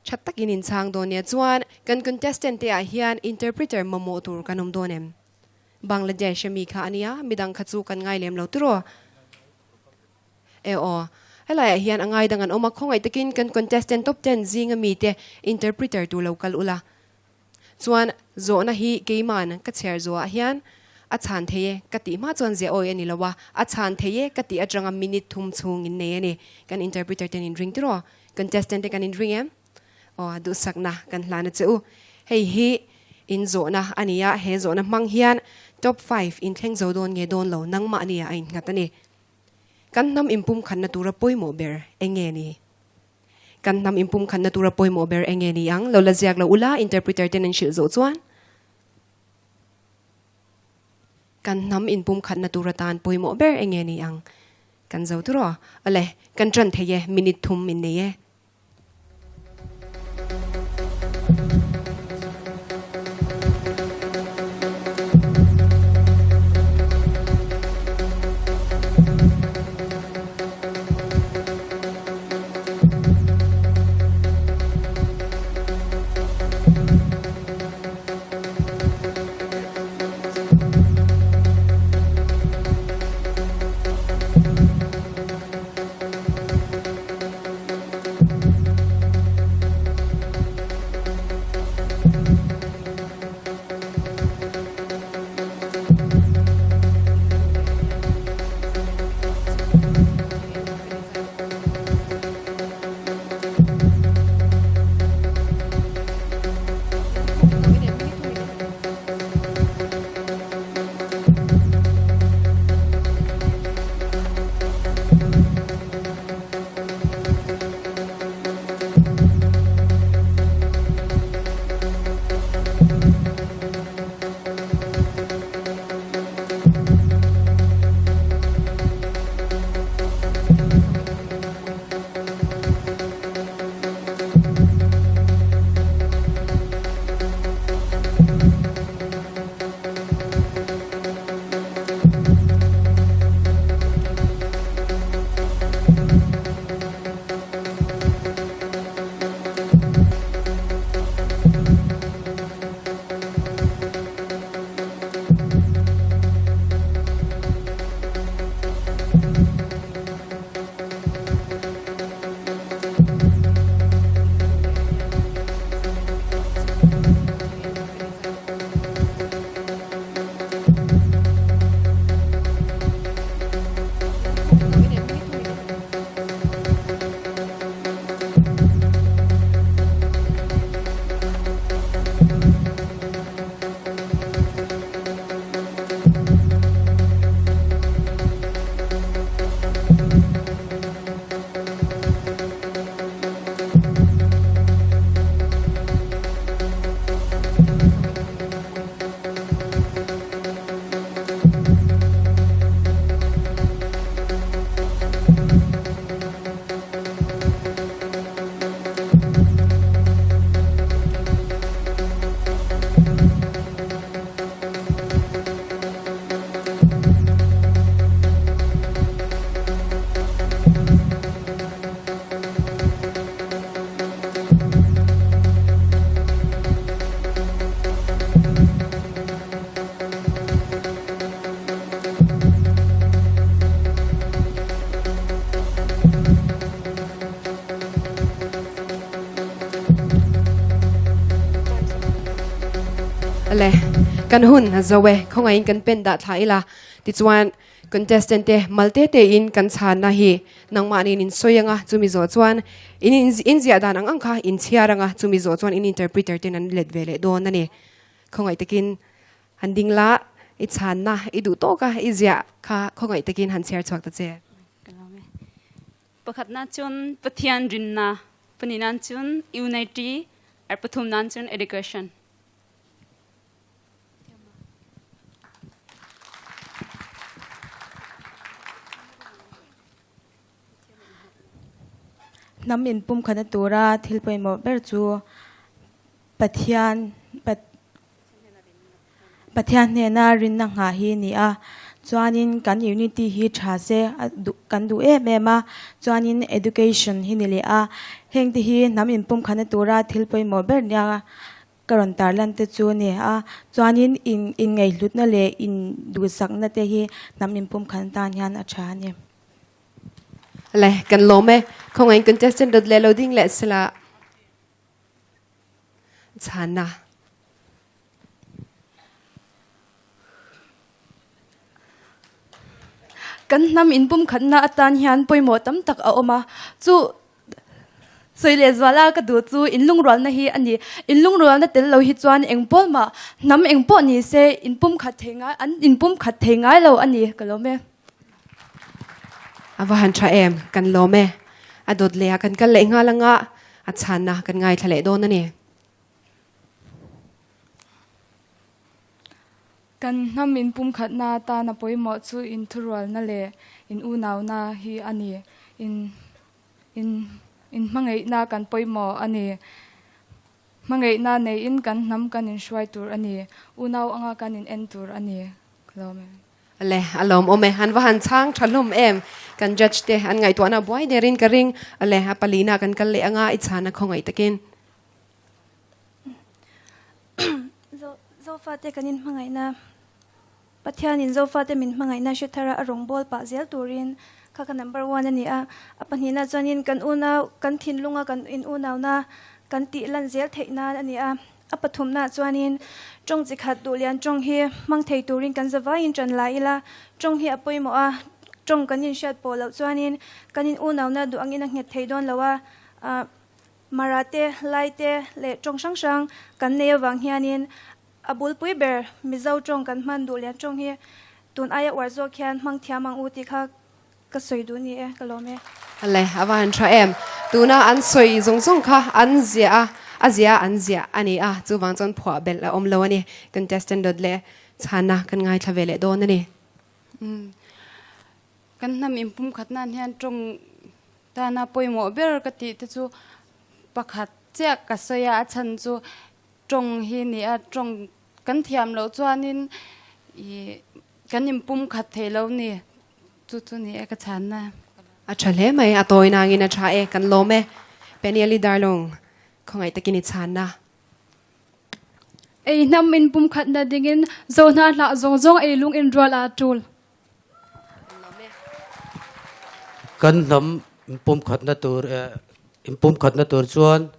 tha takin in chhang dawn nia, chuan kan contestant te ah hian interpreter mamawh tur kan awm dawn em? Bangladesh a mi kha a nia, midang kha chu kan ngai lem lo tiraw? E aw, helaiah hian a ngai dang an awm a, khawngaih takin kan contestant top ten zinga mite interpreter tur lo kal ula. Chuan zawhna hi keiman ka chhiar zawhah hian a chhan thei e ka tih hma chuan ziah awi a ni lo a, a chhan thei e ka tih atanga minute thum chhung in nei a ni. Kan interpreter ten in ring tiraw? Contestant te kan in ring em? Aw, duhsakna kan hlan a che u. Hei hi in zawhna a ni a, he zawhna hmang hian top five in thleng zo dawn nge dawn lo nangmahnia a innghat a ni. Kan hnam inpumkhatna tura pawimawh ber eng nge ni? Kan hnam inpumkhatna tura pawimawh ber eng nge ni ang? Lo la ziak lo ula, interpreter ten an hrilh zawh chuan kan hnam inpumkhatna tur atan pawimawh ber eng nge ni ang? Kan zo tur aw. Awle, kan ṭan thei e, minute thum min nei e. Le, kan hun a zo e, khawngaihin kan pen dah thla ila. Tichuan, contestant te mal te te in kan chhanna hi nangmahniin in sawi anga, chumi zawh chuan in in ziah dan ang ang kha in chhiar anga, chumi zawh chuan in interpreter ten an let ve leh dawn a ni. Khawngaih takin han ding la, i chhanna i duh tawk a, i ziah kha khawngaih takin han chhiar chhuak ta che. Pakhat na cun Pathian rinna, pahnih nan cun unity, ar pathum nan cun education. Hnam inpumkhatna tura thil pawimawh ber chu Pathian Pathian hnena rinna nghah hi a ni a. Chuanin kan unity hi tha se kan duh em em a, chuanin education hi ni leh a. Hengte hi hnam inpumkhatna tura thil pawimawh ber nia Ka rawn tarlan te chu a ni a, chuanin in inngaihhlutna leh induhsakna te hi hnam inpumkhan tan hian a tha a ni. Le, kan lawm e. Khawngaih contestant dawt leh lo ding leh sela chhanna. Kan hnam inpumkhatna atan hian pawimawh tam tak a awm a, chu Sawi leh zuala ka duh chu inlungrualna hi a ni. Inlungrualna tel lo hi chuan eng pawl mah, hnam eng pawh ni se inpumkhat thei ngai, an inpumkhat thei ngai lo a ni, ka lawm e. A va han tha em, kan lawm e. A dawt leh ah kan kal leh nghal anga. A chhanna kan ngaithla leh dawn a ni. Kan hnam inpumkhatna atana pawimawh chu inthurualna leh in unauna hi a ni. In in inhmangaihna kan pawimawh a ni. Hmangaihna neiin kan hnam kan inhruai tur a ni. Unau anga kan in en tur a ni. Ka lawm e. Le, a lawmawm e. An va han chhang tha hlawm em. Kan judge te an ngaihtuahna buai derin ka ring. Le, a palina kan kal leh anga i chhana khawngaih takin. Zofate kan inhmangaihna, Pathianin Zofate min hmangaihna hre thara a rawngbâwl pah zel turin kha kha number one a ni a. A pahnihna chuanin kan unau, kan thinlunga kan in unauna kan tih lan zel theih nan a ni a. A pathumnaah chuanin tawng chi khat duhlian tawng hi hmang thei turin kan zavaiin ṭan la ila, tawng hi a pawimawh a, tawng kan inhriat pawh loh chuanin kan in unauna duh angin a nghet thei dawn lo a, Mara te, Lai te leh tawng hrang hrang kan nei avang hianin a bulpui ber Mizo tawng kan hman duhlian tawng hi tun aia uar zawk hian hmang thiam ang u tih kha Ka sawi duh ni e, ka lawm e. Le, a va han tha em. Tuna an sawi zawng zawng kha an ziah a, a ziah an ziah a ni a, chuvang chuan phuah belh a awm lo a ni. Contestant dawt leh chhana kan ngaithla ve leh dawn a ni. Kan hnam inpumkhat nan hian tawng tana pawimawh ber ka tih te chu pakhat chiah ka sawi a, a chhan chu tawng hi ni a, tawng kan thiam loh chuanin ih kan inpumkhat thei lo ni. Chu chu ni e ka chhanna. A tha hle mai, a tawi nangin a tha e, kan lawm e. Penieli Darlung, khawngaih takin i chhanna. Ei hnam in pumkhatna dingin zo hna hlah zawng zawng ei lung in rual aa tul. Kan hnam inpumkhatna tur inpumkhatna tur chuan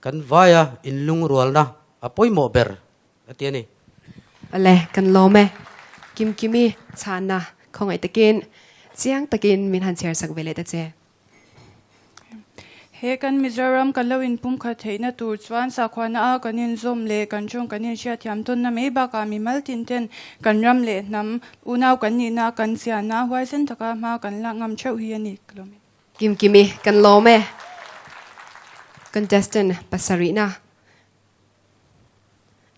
kan vaia inlungrualna a pawimawh ber a ti a ni. Awle, kan lawm e. Kimkimi chhanna khawngaih takin chiang takin min han chhiar sak ve leh ta che. He kan Mizoram kan lo inpumkhat theihna tur chuan sakhuana a kan inzawm leh kan tawng kan inhriatthiam tawnna mai bakah mimal tin ten kan ram leh hnam unau kan nihna kan chianna huaisen taka hma kan lak ngam theuh hi a ni. Ka lawm e. Kimkimi, kan lawm e. Contestant pasarihna.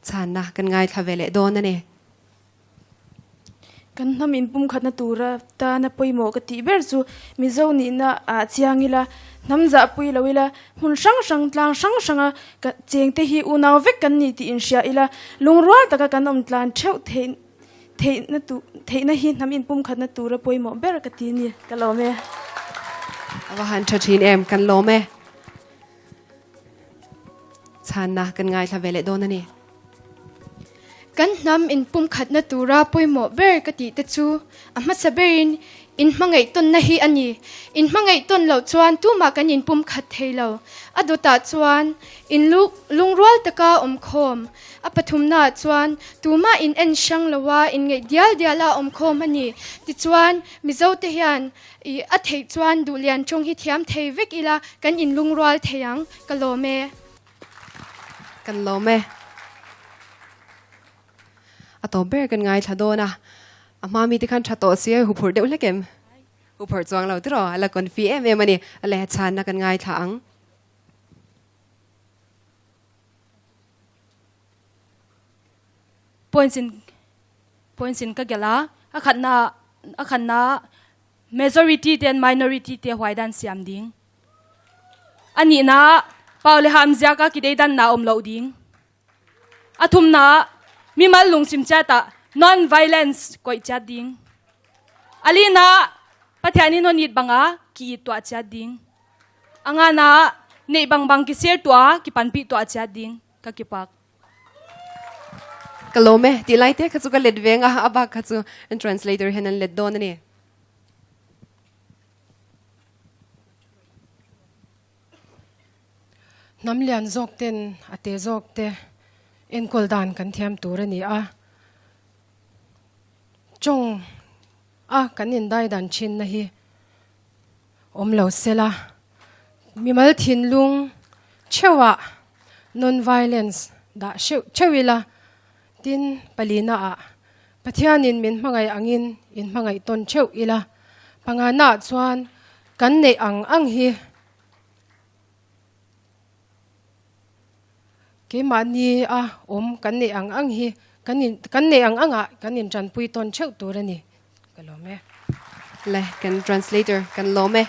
Chhanna kan ngaithla ve leh dawn a ni. Kan hnam inpumkhatna tura tana pawimawh ka tih ber chu Mizo nihna ah chiang ila, hnam zahpui lo ila, hmun hrang hrang, tlang hrang hranga ka chengte hi unau vek kan ni tih inhria ila, lungrual taka kan awm tlan theuh theih theihna tu theihna hi hnam inpumkhatna tura pawimawh ber ka ti a ni. Ka lawm e. A va han tha thin em, kan lawm e. Chhanna kan ngaithla ve leh dawn a ni. Kan hnam inpumkhatna tura pawimawh ber ka tih te chu a hmasa berin inhmangaih tawnna hi a ni. Inhmangaih tawn loh chuan tumah kan inpumkhat thei lo. A dawtah chuan inlungrual taka awmkhawm. A pathumnaah chuan tumah in en hrang loa inngeih dial diala awmkhawm a ni. Tichuan Mizote hian I a theih chuan duhlian tawng hi thiam thei vek ila kan inlungrual thei ang, ka lawm e. Kan lawm e. A tawp ber kan ngaithla dawn a, a hma mite khan tha tawh si a, huphurh deuh hlek em? Huphurh chuang lo tiraw, a la confi em em a ni. A leh chhanna kan ngaithla ang. Points in points in ka gelh a, a khatna a khatna Majority ten minority te huai dan siam ding. A nihna pau le ham zia ka kidei dan na om lo ding. A thum na mimal lungsim chat ah non violence koi chat ding. Ali na Pathian in honit banga ki tua chat ding. Anga na nei bang bang ki ser tua ki panpi tua chat ding ka kipak. Ka lawm e, tih lai te kha chu ka let veng a, a bak kha chu an translator hian an let dawn a ni. Hnam lian zawk ten a te zawk te enkawl dan kan thiam tur a ni a, tawng a kan indai dan thinna hi awm lo sela, mimal thinlung theuhah non-violence dah hreuh theuh ila, tin palina ah Pathianin min hmangaih angin in hmangaih tawn theuh ila, pangana ah chuan kan neih ang ang hi. Keimahni a awm kan neih ang ang hi kan in kan neih ang angah kan intanpui tawn theuh tur a ni. Ka lawm e. Le kan translator kan lawm e.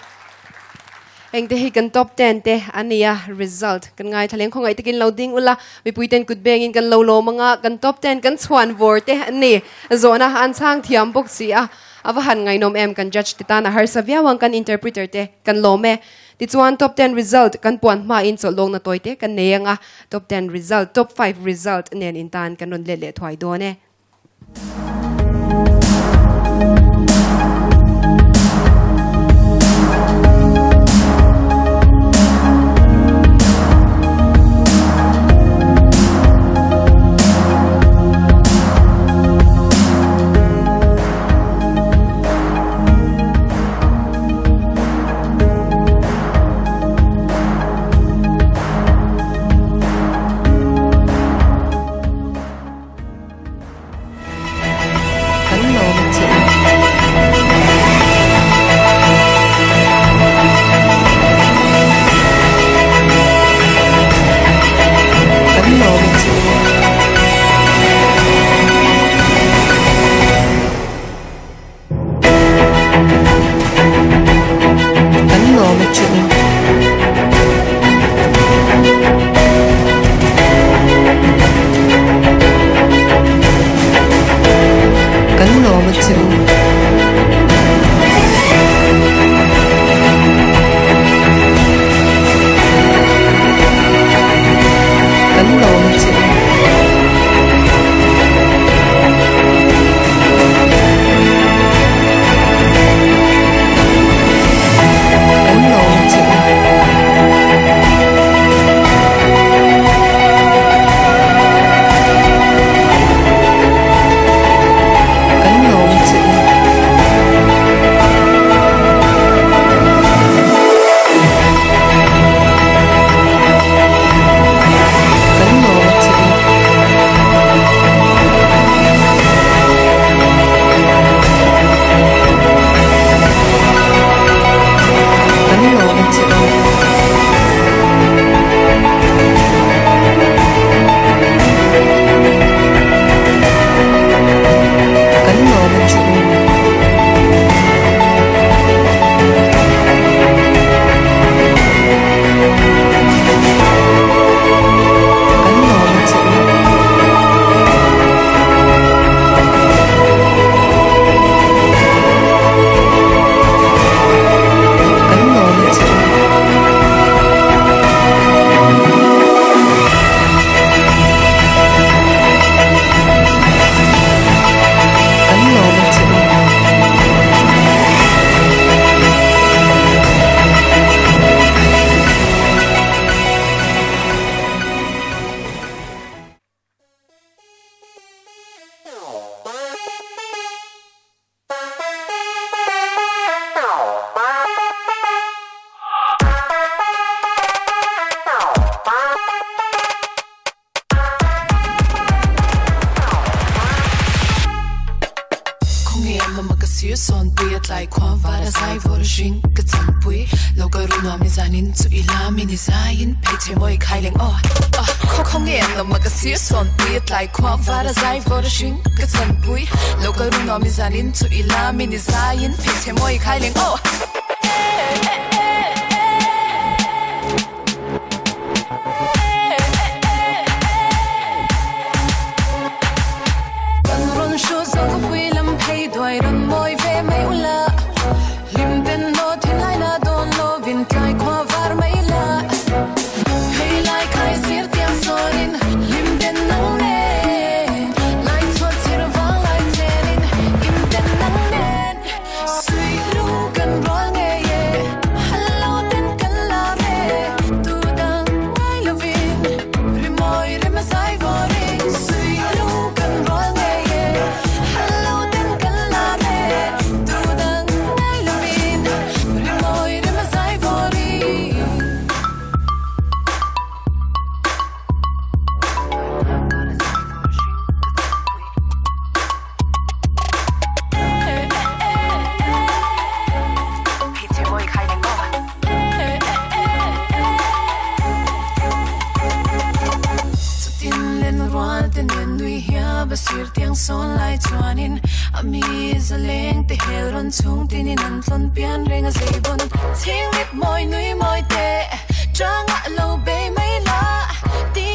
Engte hi kan top ten te a nia result kan ngaithla leng khawngaih takin lo ding ula mipui ten kut bengin kan lo lawm anga kan top ten kan chhuan vawr te an ni. Zawhna an chhang thiam bawk si a a va han ngaihnawm em kan judge te tan a harsa viau ang kan interpreter te kan lawm e. Tichuan top ten result kan puan hmain chawlhlawkna tawi te kan nei anga top ten result top five result nen intan kan rawn let leh thuai dawn e. Kan lawm a che u. Kan lawm a che u. Kan lawm a che u. Kan lawm a che u. Kan lawm a che u. Kan lawm a che u. Kan lawm a che u. Kan lawm a che u. Kan lawm a che u. Kan lawm a che u. Kan lawm a che u. Kan lawm a che u. Kan lawm a che u. nui hiam a sir tiang sawn lai chuanin a mi zaleng te hel rawn chhung tinin an tlawn pian reng a zei vawn chhing lip mawi nui mawi te changa lo bei mai la ti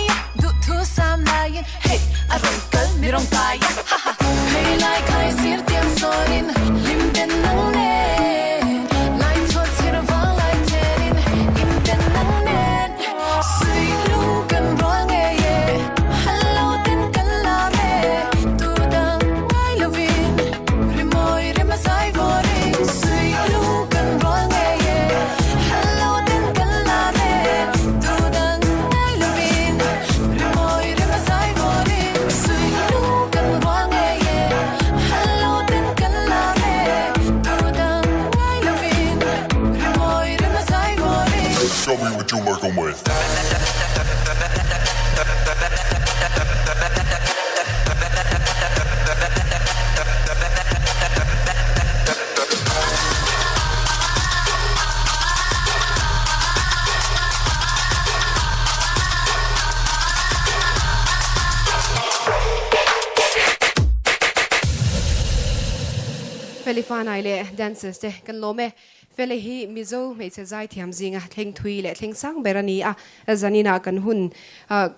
duh thu sam laiin hei a rawn kal mi rawn kai a ha ha hei lai khai sir tiang sawnin hlim ten nang nen lai chhuat chhir vang lai chenin him ten nang nen Sui lung kan rual ngei e, Hello ten kan lam e, Tu dang ngai lovin rimawi rem a zai vawrin. Sui lung kan rual ngei e, Hello ten kan lam e, Tu dang ngai lovin rimawi rem a zai vawrin. Sui lung kan rual ngei e, Hello ten kan lam e, Tu dang ngai lovin rimawi rem a zai vawrin. Show me what you're working with. Felifanai leh dancers te kan lawm e. Fele hi Mizo hmeichhe zaithiam zinga thleng thui leh thleng sang ber a ni a, zaninah kan hun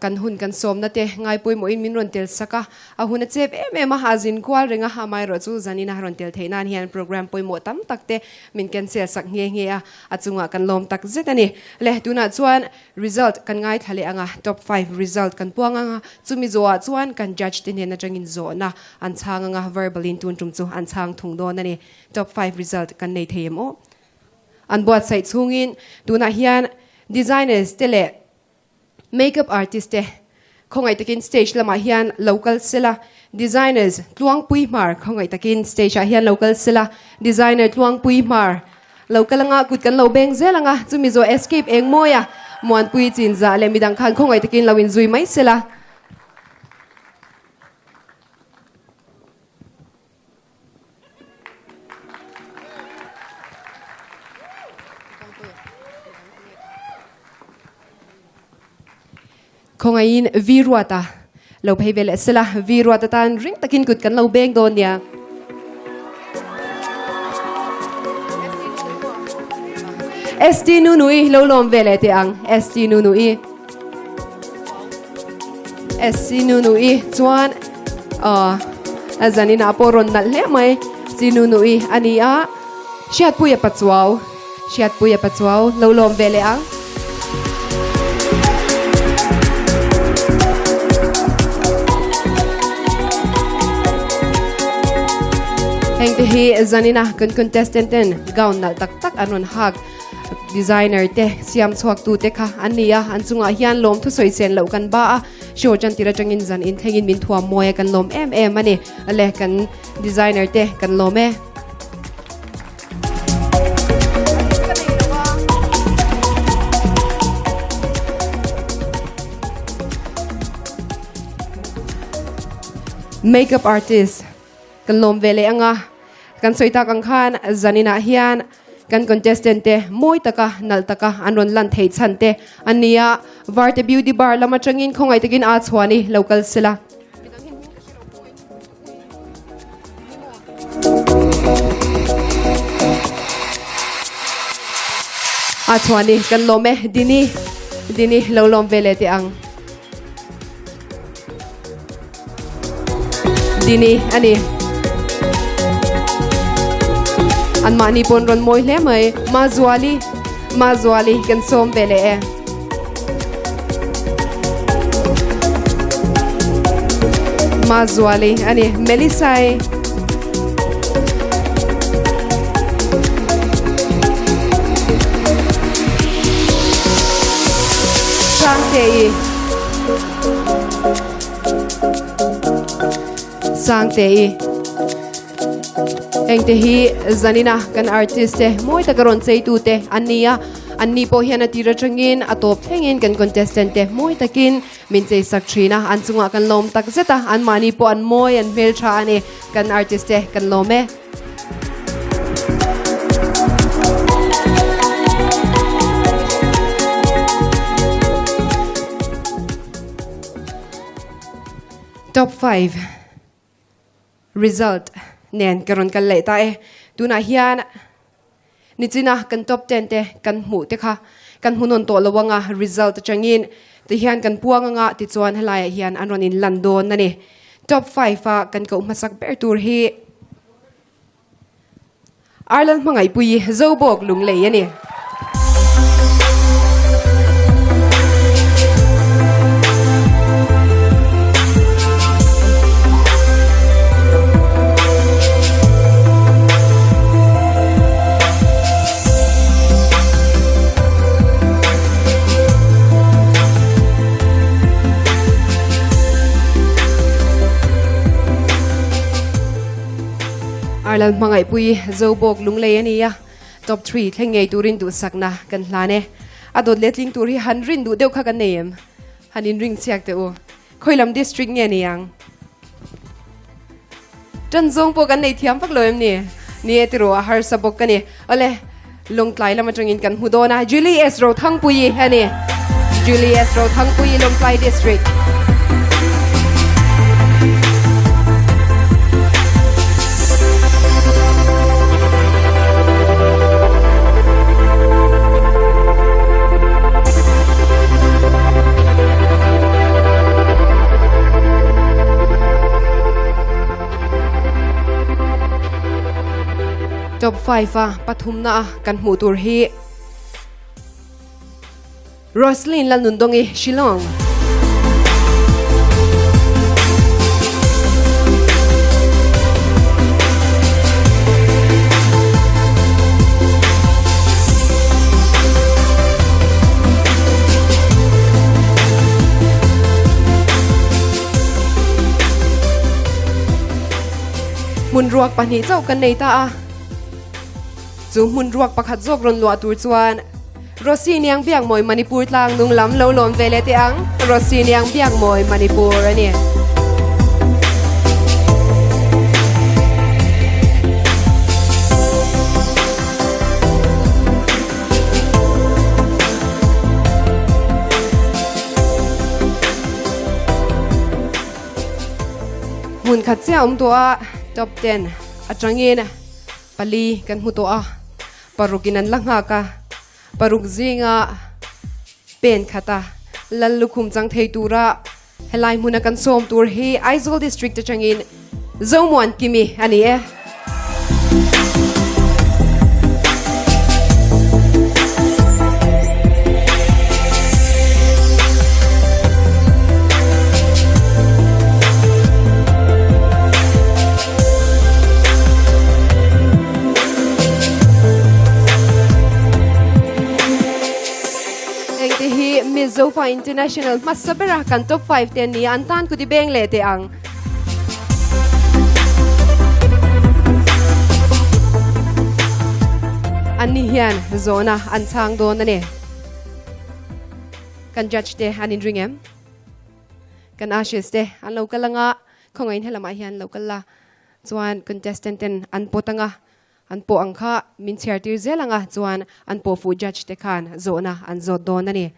kan hun kan sawmna te ngai pawimawhin min rawn tel sak a, a hun a chep em em a, a zin kual reng a, amaherawh chu zanina rawn tel theih nan hian program pawimawh tam tak te min cancel sak nghe nghe a, a chungah kan lawm tak zet a ni. Le tunah chuan result kan ngaithla leh ang a, top five result kan puang ang a, chumi zawhah chuan kan judge te hnen atangin zawhna an chhang ang a, verbal in tun tum chu an chhang thung dawn a ni. Top five result kan nei thei em aw? An buatsaih chhungin tunah hian designers te leh makeup artist te khawngaih takin stage lamah hian lo kal sela, designers Tluangpui Hmar khawngaih takin stage ah hian lo kal sela, designer Tluangpui Hmar lo kal anga kut kan lo beng zel anga chumi zawh escape eng mawia Muanpui Chinzah leh midang khan khawngaih takin lo inzui mai sela. Khawngaihin Vi Ruata lo phei ve leh sela, Vi Ruata tan ring takin kut kan lo beng dawn nia. ST Nunui lo lawm ve leh teh ang, ST Nunui. SC Nunui chuan a zaninah pawh rawn nalh hle mai si Nunui a ni a, Hriatpuia Pachuau, Hriatpuia Pachuau lo lawm ve leh ang. Heng te hi zanina kan contestant ten gown nalh tak tak an rawn hak. Designer te, siam chhuak tu te kha an ni a, an chungah hian lawm thusawi chen loh kan ba a, show tan tir atangin zan in thlengin min thuam mawi a kan lawm em em a ni. Ale kan designer te kan lawm e. Makeup artist kan lawm ve leh anga kan sawi tak ang khan zaninah hian Kan contestant te mawi taka, nalh taka an rawn lan theih chhan te a ni a, Varte Beauty Bar lam atangin khawngaih takin aa chhuan i lo kal sela. Aa chhuan i kan lawm e, Dini, Dini lo lawm ve leh teh ang. Dini a ni. An mahni pawn rawn mawi hle mai. Mazuali, Mazuali kan sawm ve leh e. Mazuali a ni. Melisai. Sangtei. Sangtei. Engte hi zanina kan artist te mawi taka rawn cheitu te an ni a, an ni pawh hian a tir atangin a tawp thlengin kan contestant te mawi takin min chei sak thin a, an chungah kan lawm tak zet a, an mahni pawh an mawi an hmeltha a ni, kan artist te kan lawm e. Top 5 result nen ka rawn kal leh ta e. Tunah hian nichina kan top 10 te kan hmuh te kha kan hmu nawn tawh lo anga result atangin tihian kan puang anga tichuan helaiah hian an rawn inlan dawn a ni. Top 5 a kan koh hmasak ber tur hi Ireland hmangaihpui Zobawk Lunglei a ni. Ireland hmangaihpui Zobawk Lunglei a ni a, Top 3 thleng ngei turin duhsakna kan hlan e. A dawt letling tur hi han rin duh deuh kha kan nei em? Han inring chhiak teh u. Khawilam district nge ni ang? Tan zawng pawh kan nei thiam vak lo em ni? Ni e tiraw a harsa bawk ka ni. Awle, Lawngtlai lam atangin kan hmu dawn a, Julie S. Rothangpuii a ni. Julie S. Rothangpuii, Lawngtlai District. Top 5 a pathumna a kan hmuh tur hi Roslyn Lalnundongi Shillong. Hmun ruak pahnih chauh kan nei ta a, chu hmun ruak pakhat zawk rawn luah tur chuan Rosy Niang Biakmawi Manipur tlang nung lam lo lawn ve leh teh ang, Rosy Niang Biakmawi Manipur a ni. Hmun khat chiah awm tawh a, top 10 atangin pali kan hmu tawh a, parukin an la nghak a, paruk zinga pen khata lal lukhum chang thei tura helai hmuna kan sawm tur hi Aizawl District atangin Zomuan Kimi a ni e. Engte hi Miss Zofa International hmasa bera kan top 5 te an ni a, an tan kuti beng leh teh ang. An ni hian zawhna an chhang dawn a ni. Kan judge te an inring em? Kan ashes te an lo kal anga, khawngaihin helamah hian lo kal la. Chuan contestant ten an pawt anga, an pawh ang kha min chhiar tir zel anga chuan an pawh fuh judge te khan zawhna an zawt dawn a ni.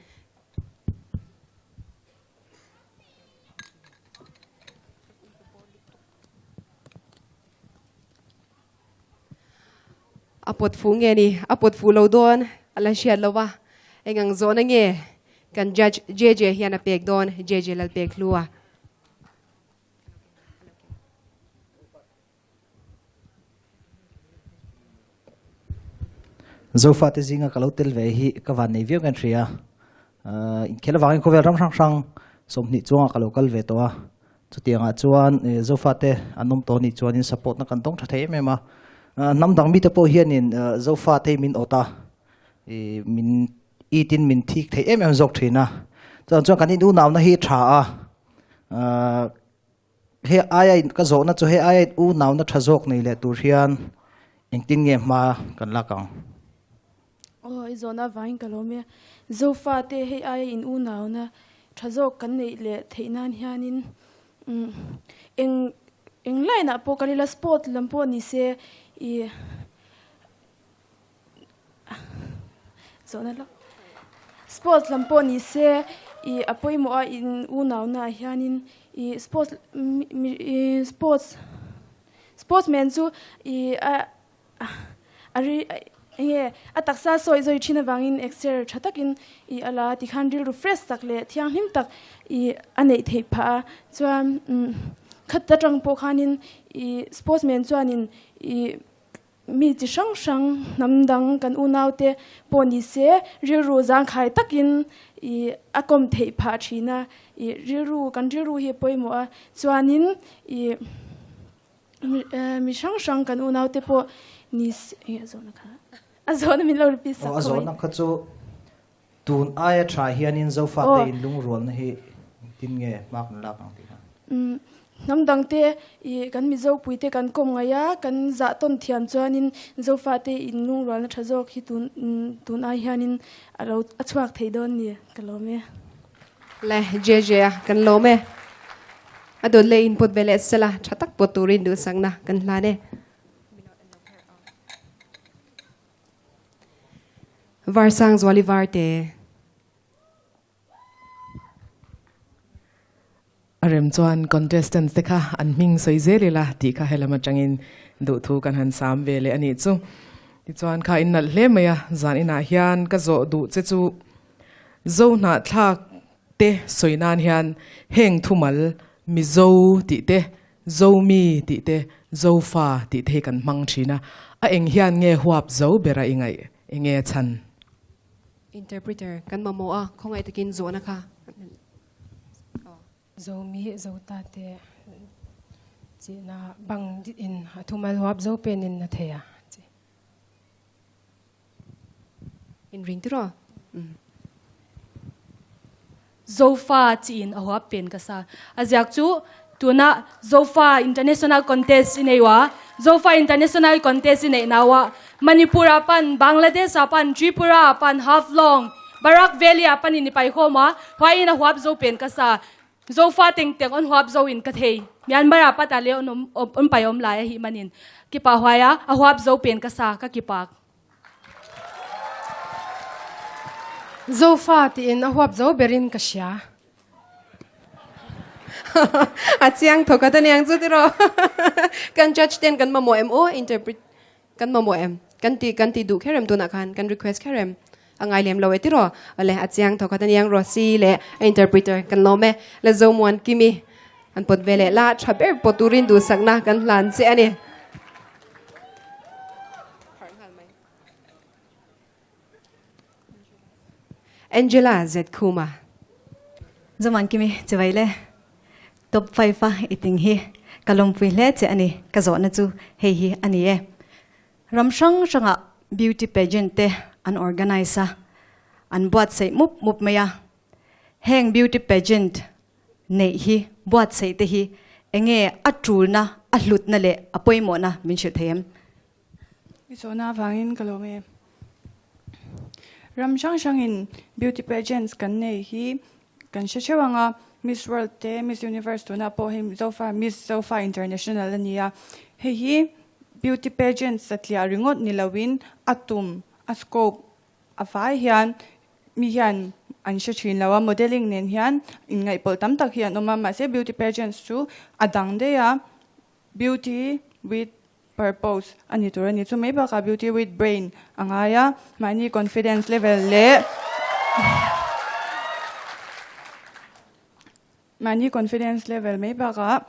A pawt fuh nge ni? A pawt fuh lo dawn a la hriat lo va, eng ang zawhna nge kan judge JJ hian a pek dawn? JJ Lalpekhlua. Zofate zinga ka lo tel ve hi ka van nei viau nge an hria. Inkhel avangin khawvel ram hrang hrang 20 chuangah ka lo kal ve tawh a. Chutiangah chuan Zofate an awm tawh anih chuanin support na kan dawng tha thei em em a. Hnam dang mite pawh hianin Zofate hi min awt a, min it in min thik thei em em zawk thin a. Chuan chuan kan in unauna hi tha a. He aia in ka zawhna chu he aia in unauna tha zawk nei leh tur hian engtin nge hma kan lak ang? Aw, i zawhna avangin ka lawm e. Zofate hei aia in unauna tha zawk kan neih leh theih nan hianin eng eng line ah pawh kal ila sport lam pawh ni se i Zawhna lawk. Sports lam pawh ni se i a pawimawh a in unauna ah hianin i sports i sports sportsman chu i a a ri enge a taksa sawi zawi thin avangin exer tha takin i a la tikhan rilru fresh tak leh thianghlim tak i a neih theih phah a chuan khat atang pawh khanin i sportsman chuanin i Mi chi hrang hrang, hnam dang kan unaute pawh ni se rilru zangkhai takin i a kawm theih phah thin a, i rilru kan rilru hi a pawimawh a, chuanin i mi hrang hrang kan unaute pawh ni se enge a zawhna kha a zawhna min lo repeat sak Aw a zawhna kha chu tun aia tha hianin Zofate in lungrualna hi engtin nge hma kan lak ang tih kha. Hnam dangte i kan Mizopuite kan kawm ngaih a, kan zah tawn thiam chuanin Zofate in lungrualna tha zawk hi tun tun ai hianin a lo a chhuak thei dawn ni ka lawm e. Le JJ a kan lawm e. A dawt leh input ve leh sela tha tak pawt turin duhsakna kan hlan e. Varsang Zuali Varte. A rem chuan contestants te kha an hming sawi zel ila tih kha helam atangin duhthu kan han sam ve leh a nih chu. Tichuan kha in nalh hle mai a, zan inah hian ka zawh duh che chu Zo hnahthlak te sawi nan hian heng thumal Mizo tih te Zomi tih te, Zofa tih te hi kan hmang thin a, a eng hian nge huap zo bera i ngaih? Enge a chhan? Interpreter, Kan mamawh a, khawngaih takin zawhna kha. Zomi, Zota te chihna bang in a thumal huap zo pen in a thei a chi. In ring tiraw? Zofa chiin a huap pen ka sa. A ziak chu tuna Zofa International Contest i nei wa. Zofa International Contest i neih nawa Manipur ah pan, Bangladesh ah pan, Tripura ah pan, Haflong, Barak Valley ah pan in i pai khawm a, huai in a huap zo pen ka sa. Zofa tengteng on huap zo in ka thei. Myanmar ah pat ah le on um on pai om lai a hi manin. Kipa huai a a huap zo pen ka sa ka kipak. Zofa tiin a huap zo berin ka hria. A chiang thawk a ta niang chu tiraw. Kan judge ten kan mamawh em aw interpret kan mamawh em kan ti kan ti duh kher em tunah khan kan request kher em a ngai lem lo e tiraw. Awle a chiang thawk a ta niang Rosy leh a interpreter kan lawm e. La Zomuan Kimi an pawt ve leh la tha ber pawt turin duhsakna kan hlan che a ni. Angela Z Khuma. Zoman Kimi chivai le top 5 a iting hi ka lawmpui hle che ani ka zawhna chu hei hi ani e. Ram hrang hranga beauty pageant te an organize a an buatsaih mup mup mai a. Heng beauty pageant neih hi buatsaih te hi enge a tulna a hlutna leh a pawimawhna min hrilh thei em? I zawhna avangin ka lawm e. Ram hrang hrangin beauty pageants kan nei hi kan hre theuh ang a, Miss World te, Miss Universe tunah pawh hei Zofa, Miss Zofa International a ni a. Hei hi beauty pageants satliah ringawt ni loin a tum, a scope a vai hian mi hian an hre thin lo a, modelling nen hian inngaihpawlh tam tak hi an awm a, mahse beauty pageants chu a dang daih a, beauty with purpose a ni tur a ni. Chu mai bakah beauty with brain a ngai a, mahni confidence level leh mahni confidence level mai bakah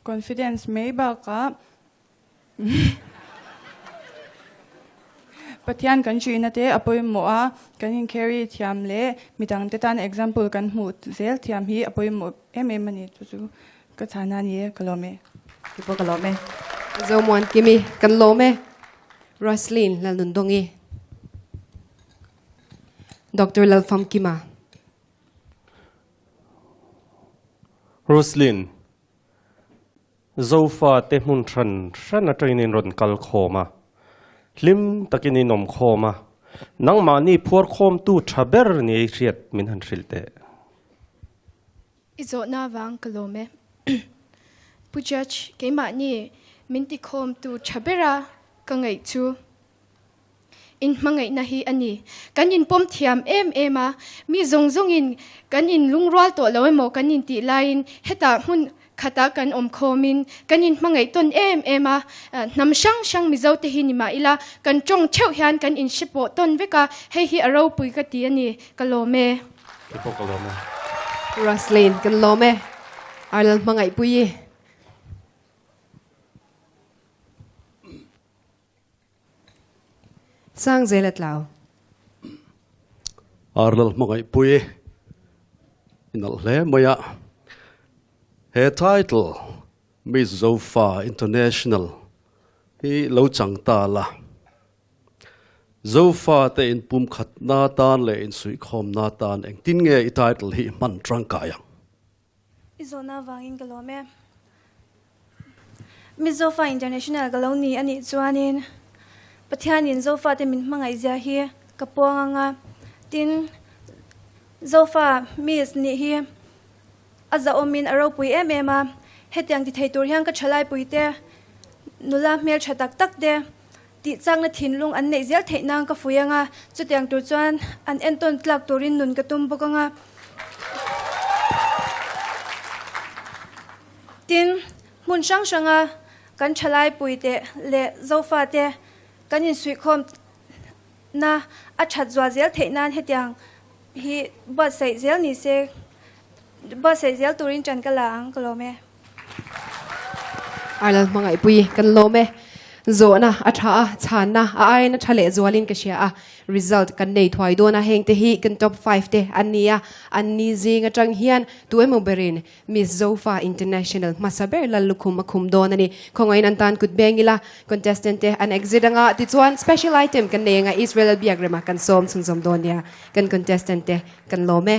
confidence mai bakah Pathian kan hruihna te a pawimawh a, kan in carry thiam leh midang te tan example kan hmuh zel thiam hi a pawimawh em em a ni. Chu chu ka chhana a ni e, ka lawm e. Ki pawh ka lawm e. Zomuan Kimi, kan lawm e. Roslyn Lalnundawngi. Doctor Lalfamkima. Roslyn. Zofa te hmun hran hran atangin in rawn kal khawm a, hlim takin in awm khawm a, nangmahni phuar khawmtu tha ber ni ei hriat min han hrilh teh. I zawhna vang ka lawm e. Pu Judge, keimahni min ti khawmtu tha bera ka ngaih chu. inhmangaihna hi a ni. Kan inpawm thiam em em a, mi zawng zawngin kan inlungrual tawh lo emaw kan intih laiin hetah hmun khatah kan awm khawmin kan inhmangaih tawn em em a, hnam hrang hrang Mizo te hi ni mah ila kan tawng theuh hian kan inhre pawh tawn vek a, hei hi a ropui ka ti a ni, ka lawm e. Kei pawh ka lawm e. Ruslin, kan lawm e. Arlal hmangaihpui i. Sang zel a tlau. Arlal hmangaihpui i nalh hle mai a. He title Miss Zofa International hi lo chang ta la. Zofa te inpumkhatna tan leh insuihkhawmna tan engtin nge i title hi i hman tangkai ang? I zawhna avangin ka lawm e. Miss Zofa International ka lo ni a nih chuanin Pathianin Zofate min hmangaih zia hi ka puang ang a, tin Zofa Miss nih hi a zahawmin a ropui em em a, hetiang ti thei tur hian ka thalaipuite nula hmeltha tak tak te tih chakna thinlung an neih zel theih nan ka fui ang a, chutiang tur chuan an entawn tlak turin nun ka tum bawk ang a. Tin, hmun hrang hranga kan thalaipuite leh Zofate kan insuihkhawm na a that zual zel theih nan hetiang hi buatsaih zel ni se, buatsaih zel turin ṭan ka la ang ka lawm e. Arlal hmangaihpui kan lawm e. Zawhna a tha a, chhanna a aiin a tha leh zualin ka hria a. Result kan nei thuai dawn a, hengte hi kan top 5 te an ni a. An ni zing atang hian tu emaw berin Miss Zofa International hmasa ber lal lukhum a khum dawn a ni. Khawngaihin an tan kut beng ila, contestant te an exit anga tichuan special item kan nei anga Israel biak rema kan sawm chhunzawm dawn nia. Kan contestant te kan lawm e.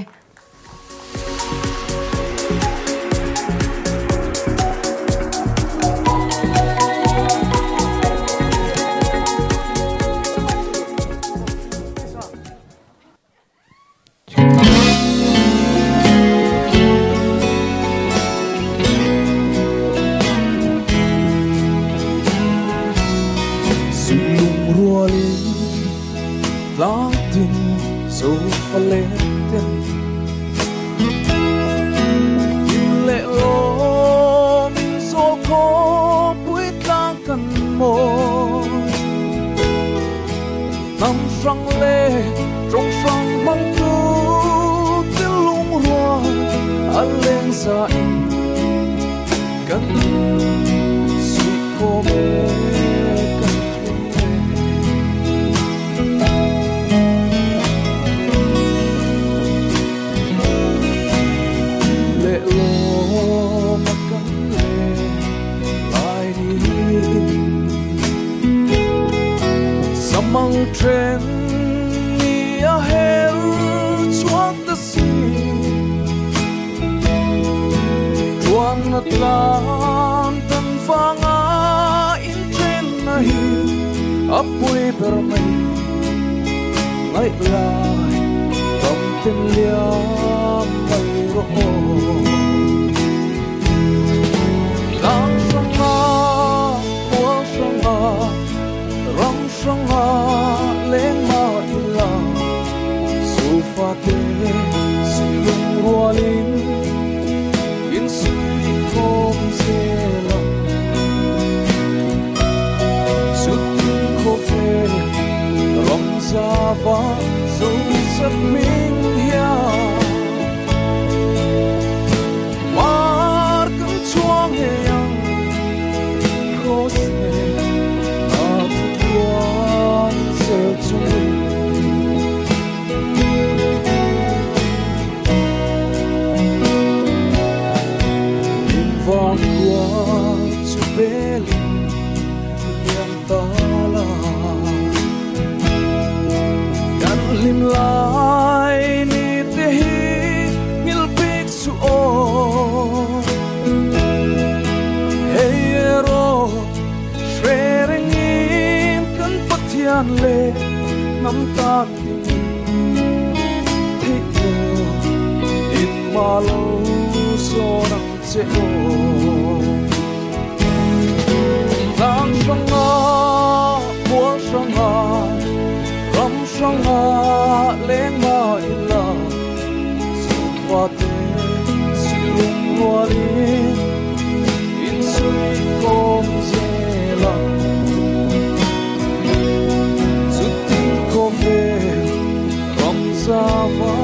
za va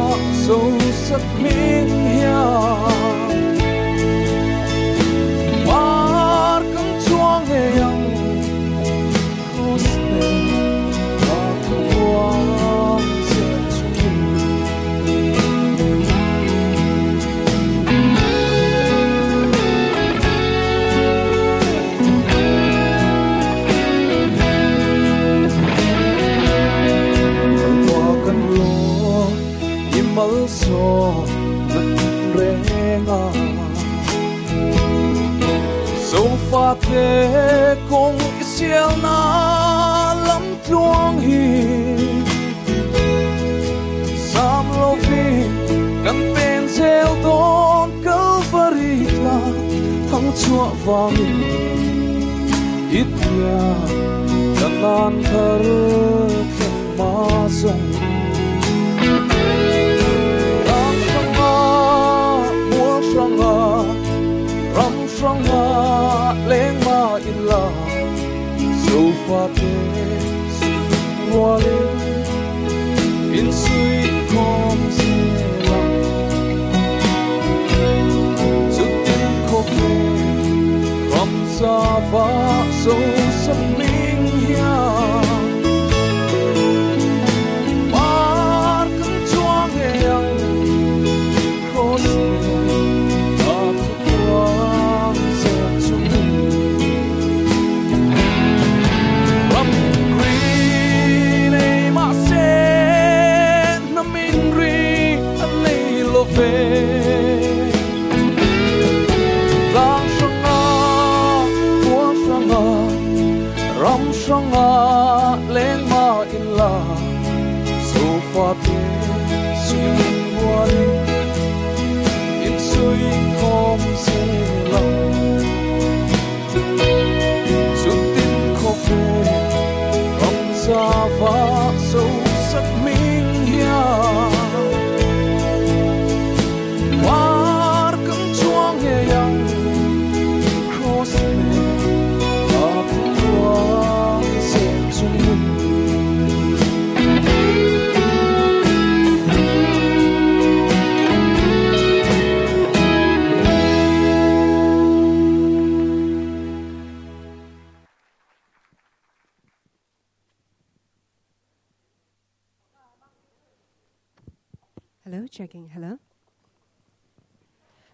zo sak hming hian Par kan chuang ngei ang Cross nen a thuam zet chungin. Lalpa kan lawm i malsawmna reng a. Zofate kawng i sialna lam tluang hi zam lovin kan pen zel dawn Kalvari tlang thang chhuah vangin i tiang kan nan thar thleng ma zawng. Tlang hranga, mual hranga, ram hranga leng ma in la, Zofate rualin in suih khawm zel ang. Chutin khawvel ram za va zo sam hming hian par kan chuang ngei ang Cross nen a thukuang zel chungin. Ram ri nei mah se hnam in ri a nei lo ve. Tlang hranga, mual hranga, ram hranga leng ma in la, Zofate suih rualin in suih khawm zel ang. Chutin khawvel ram za va zo sak hming hian par kan chuang ngei ang Cross nen a thukuang zel chungin. Hello, checking, hello.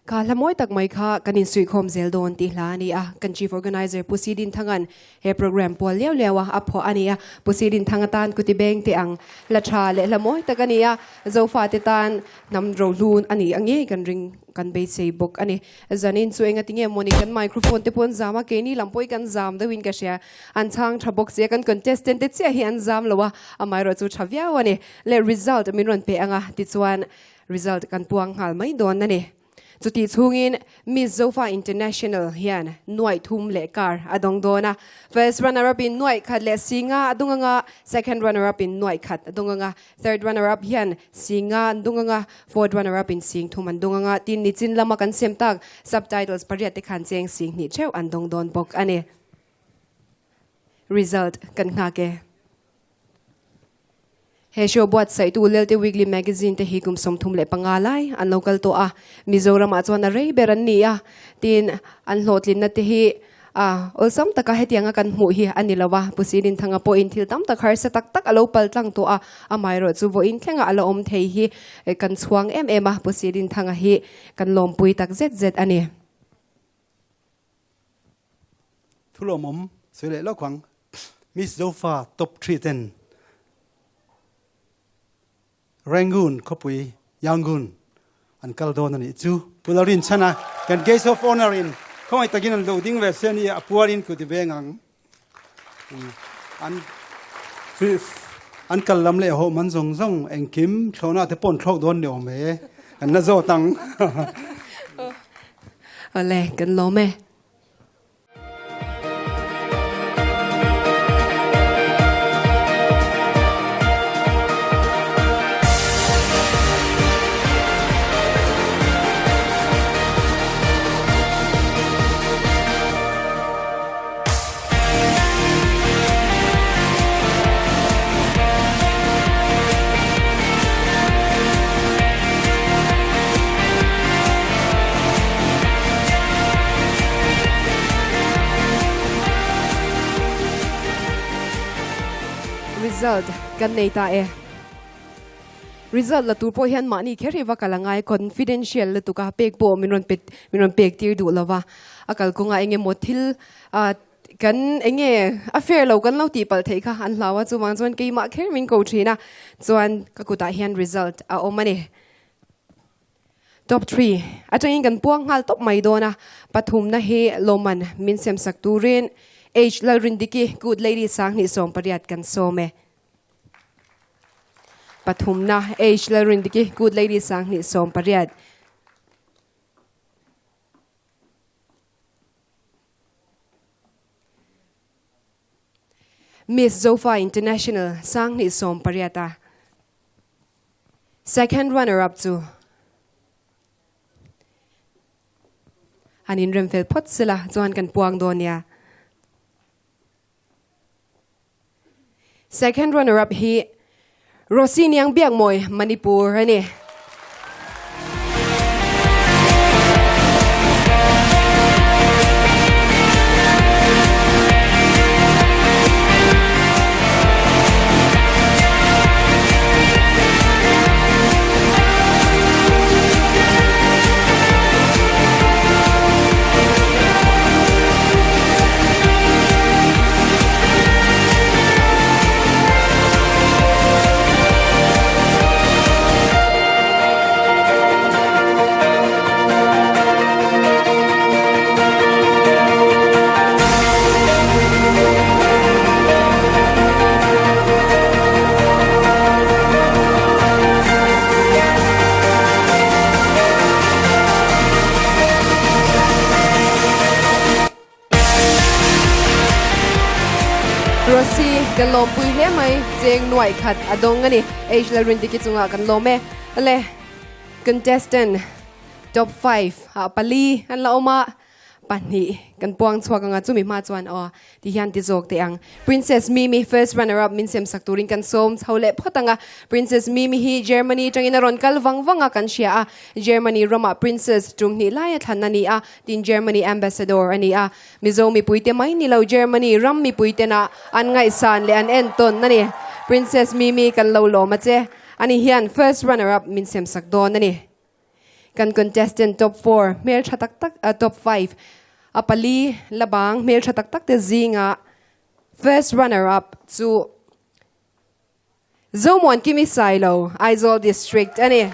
Kha hla mawi tak mai kha kan insuihkhawm zel dawn tih hla a ni a. Kan Chief Organizer Pu Si Din Thanga'n he program pual liau liau a a phuah a ni a. Pu Si Din Thanga tan kuti beng teh ang hla tha leh hla mawi tak a ni a. Zofate tan hnam rohlun a ni a ngei kan ring kan beisei bawk a ni. Zanin chu enga tinge mawni kan microphone te pawh an zam a, keini lam pawh hi kan zam deuhin ka hria. An chhang tha bawk sia, kan contestant te chiah hi an zam lo a, amaherawhchu tha viau a ni. Leh result min rawn pe ang a, tichuan result kan puang nghal mai dawn a ni. Chutih chhungin Miss Zofa International hian nuaih thum leh kar a dawng dawn a. First runner up in nuaih khat leh si nga a dung ang a, second runner up in nuaih khat a dung ang a, third runner up hian si nga an dung ang a, fourth runner up in sing thum an dung ang a, tin nichin lama kan sem tak subtitles pariat te khan cheng sing hnih theuh an dawng dawn bawk a ni. Result kan nghak e. He show buatsaihtu Lelte Weekly Magazine te hi kum 35 lai an lo kal tawh a, Mizoramah chuan a rei ber an ni a, tin an hlawhtlinna te hi a awlsam taka hetianga kan hmuh hi a ni lo a, Pu Sirinthanga pawhin thil tam tak harsa tak tak a lo pal tlang tawh a, amaherawh chu vawiin thlengah a la awm thei hi kan chhuang em em a, Pu Sirinthanga hi kan lawmpui tak zet zet a ni. Thulawmawm sawi leh lawk ang. Miss Zofa top 3 ten Rangoon khawpui Yangon an kal dawn a nih chu. Pu Lalrinchhana kan Guest of Honour in khawngaih takin an lo ding ve se a ni a pualin ku ti veng ang. An an kal lam leh ho man zawng zawng engkim thlawhna te pawh an thlawk dawn ni awm e. Kan la zawt ang. Awle, kan lawm e. Result kan nei ta e. Result la tur pawh hian mahni kher hi va kal a ngai confidential lutuk a pek pawh min rawn pe min rawn pek tir duh lova a kalkawngah eng emaw thil ah kan eng nge a fair lo kan lo tih palh theih kha an hlau a chuvang chuan keimah kher min ko thin a chuan ka kutah hian result a awm a ni. Top 3 atangin kan puang nghal tawp mai dawn a pathumna hi lawmman min semsak turin H Lalrindiki Good Lady Sanghnih 18 kan sawm e. Pathumna H Lalrindiki Good Lady Sanghnih 18. Miss Zofa International 2018 a second runner up chu an inrem fel phawt sela chuan kan puang dawn nia. Second runner up hi Rosy Niang Biakmawi, Manipur a ni. Rosy kan lawmpui hle mai cheng nuaih khat a dawng a ni. H Lalrindiki chungah kan lawm e. Le contestant top 5 ah pali an la awm a. Pahnih kan puang chhuak anga chumi hma chuan aw ti hian ti zawk teh ang. Princess Mimi first runner up min sem sak turin kan sawm chho leh phawt anga Princess Mimi hi Germany atangin a rawn kal vang vang a kan hria a. Germany ramah Princess tum hnih laia thlan a ni a, tin Germany Ambassador a ni a. Mizo mipuite mai ni lo Germany ram mipuitena an ngaihsan leh an entawn a ni. Princess Mimi kan lo lawm a che. Ani hian first runner up min sem sak dawn a ni. Kan contestant top 4 hmel tha tak tak ah top 5 a pali la bang hmel tha tak tak te zinga first runner up chu Zomuan Kimi Sailo, Aizawl District a ni.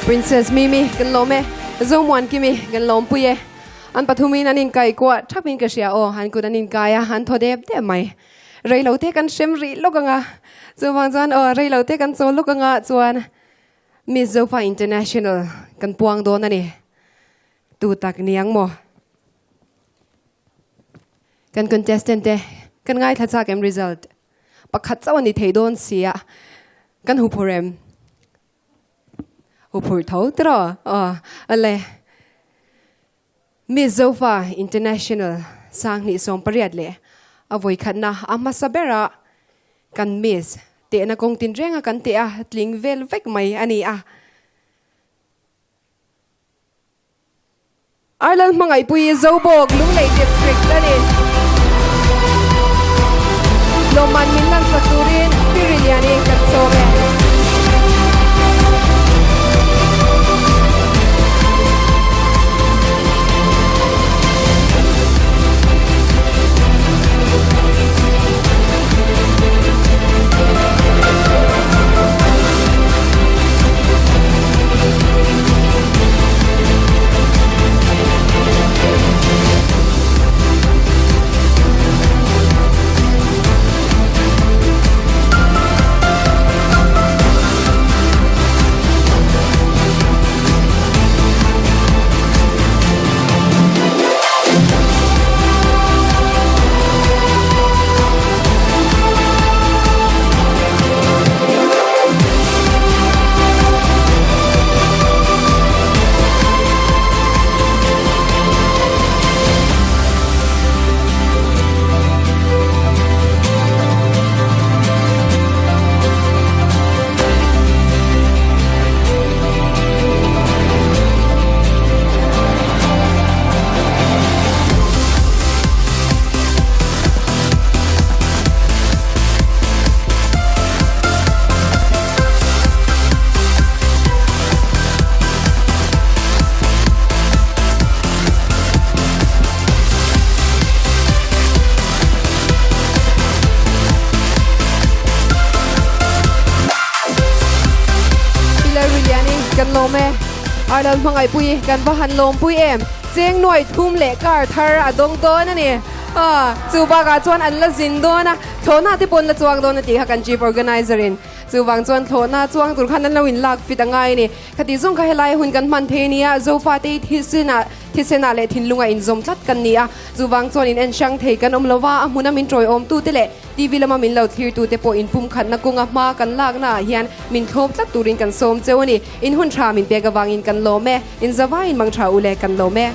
Princess Mimi kan lawm e, Zomuan Kimi kan lawmpui e. An pathumin an inkai kuah thapin ka hria aw, an kut an inkai a, an thaw dep dep mai. Rei lo te kan hrem rih lawk anga, chuvang chuan aw rei lo te kan chawl lawk anga chuan Miss Zofa International kan puang dawn a ni. Tu tak ni ang maw? Kan contestant te kan ngaithla chak em result? Pakhat chauh a ni thei dawn sia kan huphur em? Huphur tho tiraw? Aw ale. Miss Zofa International 2018 leh a vawikhatna a hmasa bera kan Miss tehna kawng tinrenga kan teh a tling vel vek mai a ni a. Arlal Hmangaihpui Zobawk Lunglei District a ni. Lawmman min lansak turin Piriliani kan sawm e. Kan lawm e. Arlal hmangaihpui kan va han lawmpui em. Cheng nuai thum leh kar thar a dawng dawn a ni. Aw, chu bakah chuan an la zin dawn a, thlawhna te pawh an la chuang dawn a tih kha kan Chief Organizer in. Chuvang chuan thlawhna chuang tur khan an lo inlak fit a ngai a ni. Khati zawng kha helai hun kan hman thei a nia, Zofate hi thisenah thisenah leh thinlungah inzawm tlat kan ni a. Chuvang chuan in en hrang thei kan awm lo va, a hmuna min tawiawmtute leh TV lama min lo thlirtute pawh inpumkhatna kawnga hma kan laknaah hian min thlawp tlat turin kan sawm cheu a ni. In hun tha min pek avangin kan lawm e. In zavaiin mang tha u le kan lawm e.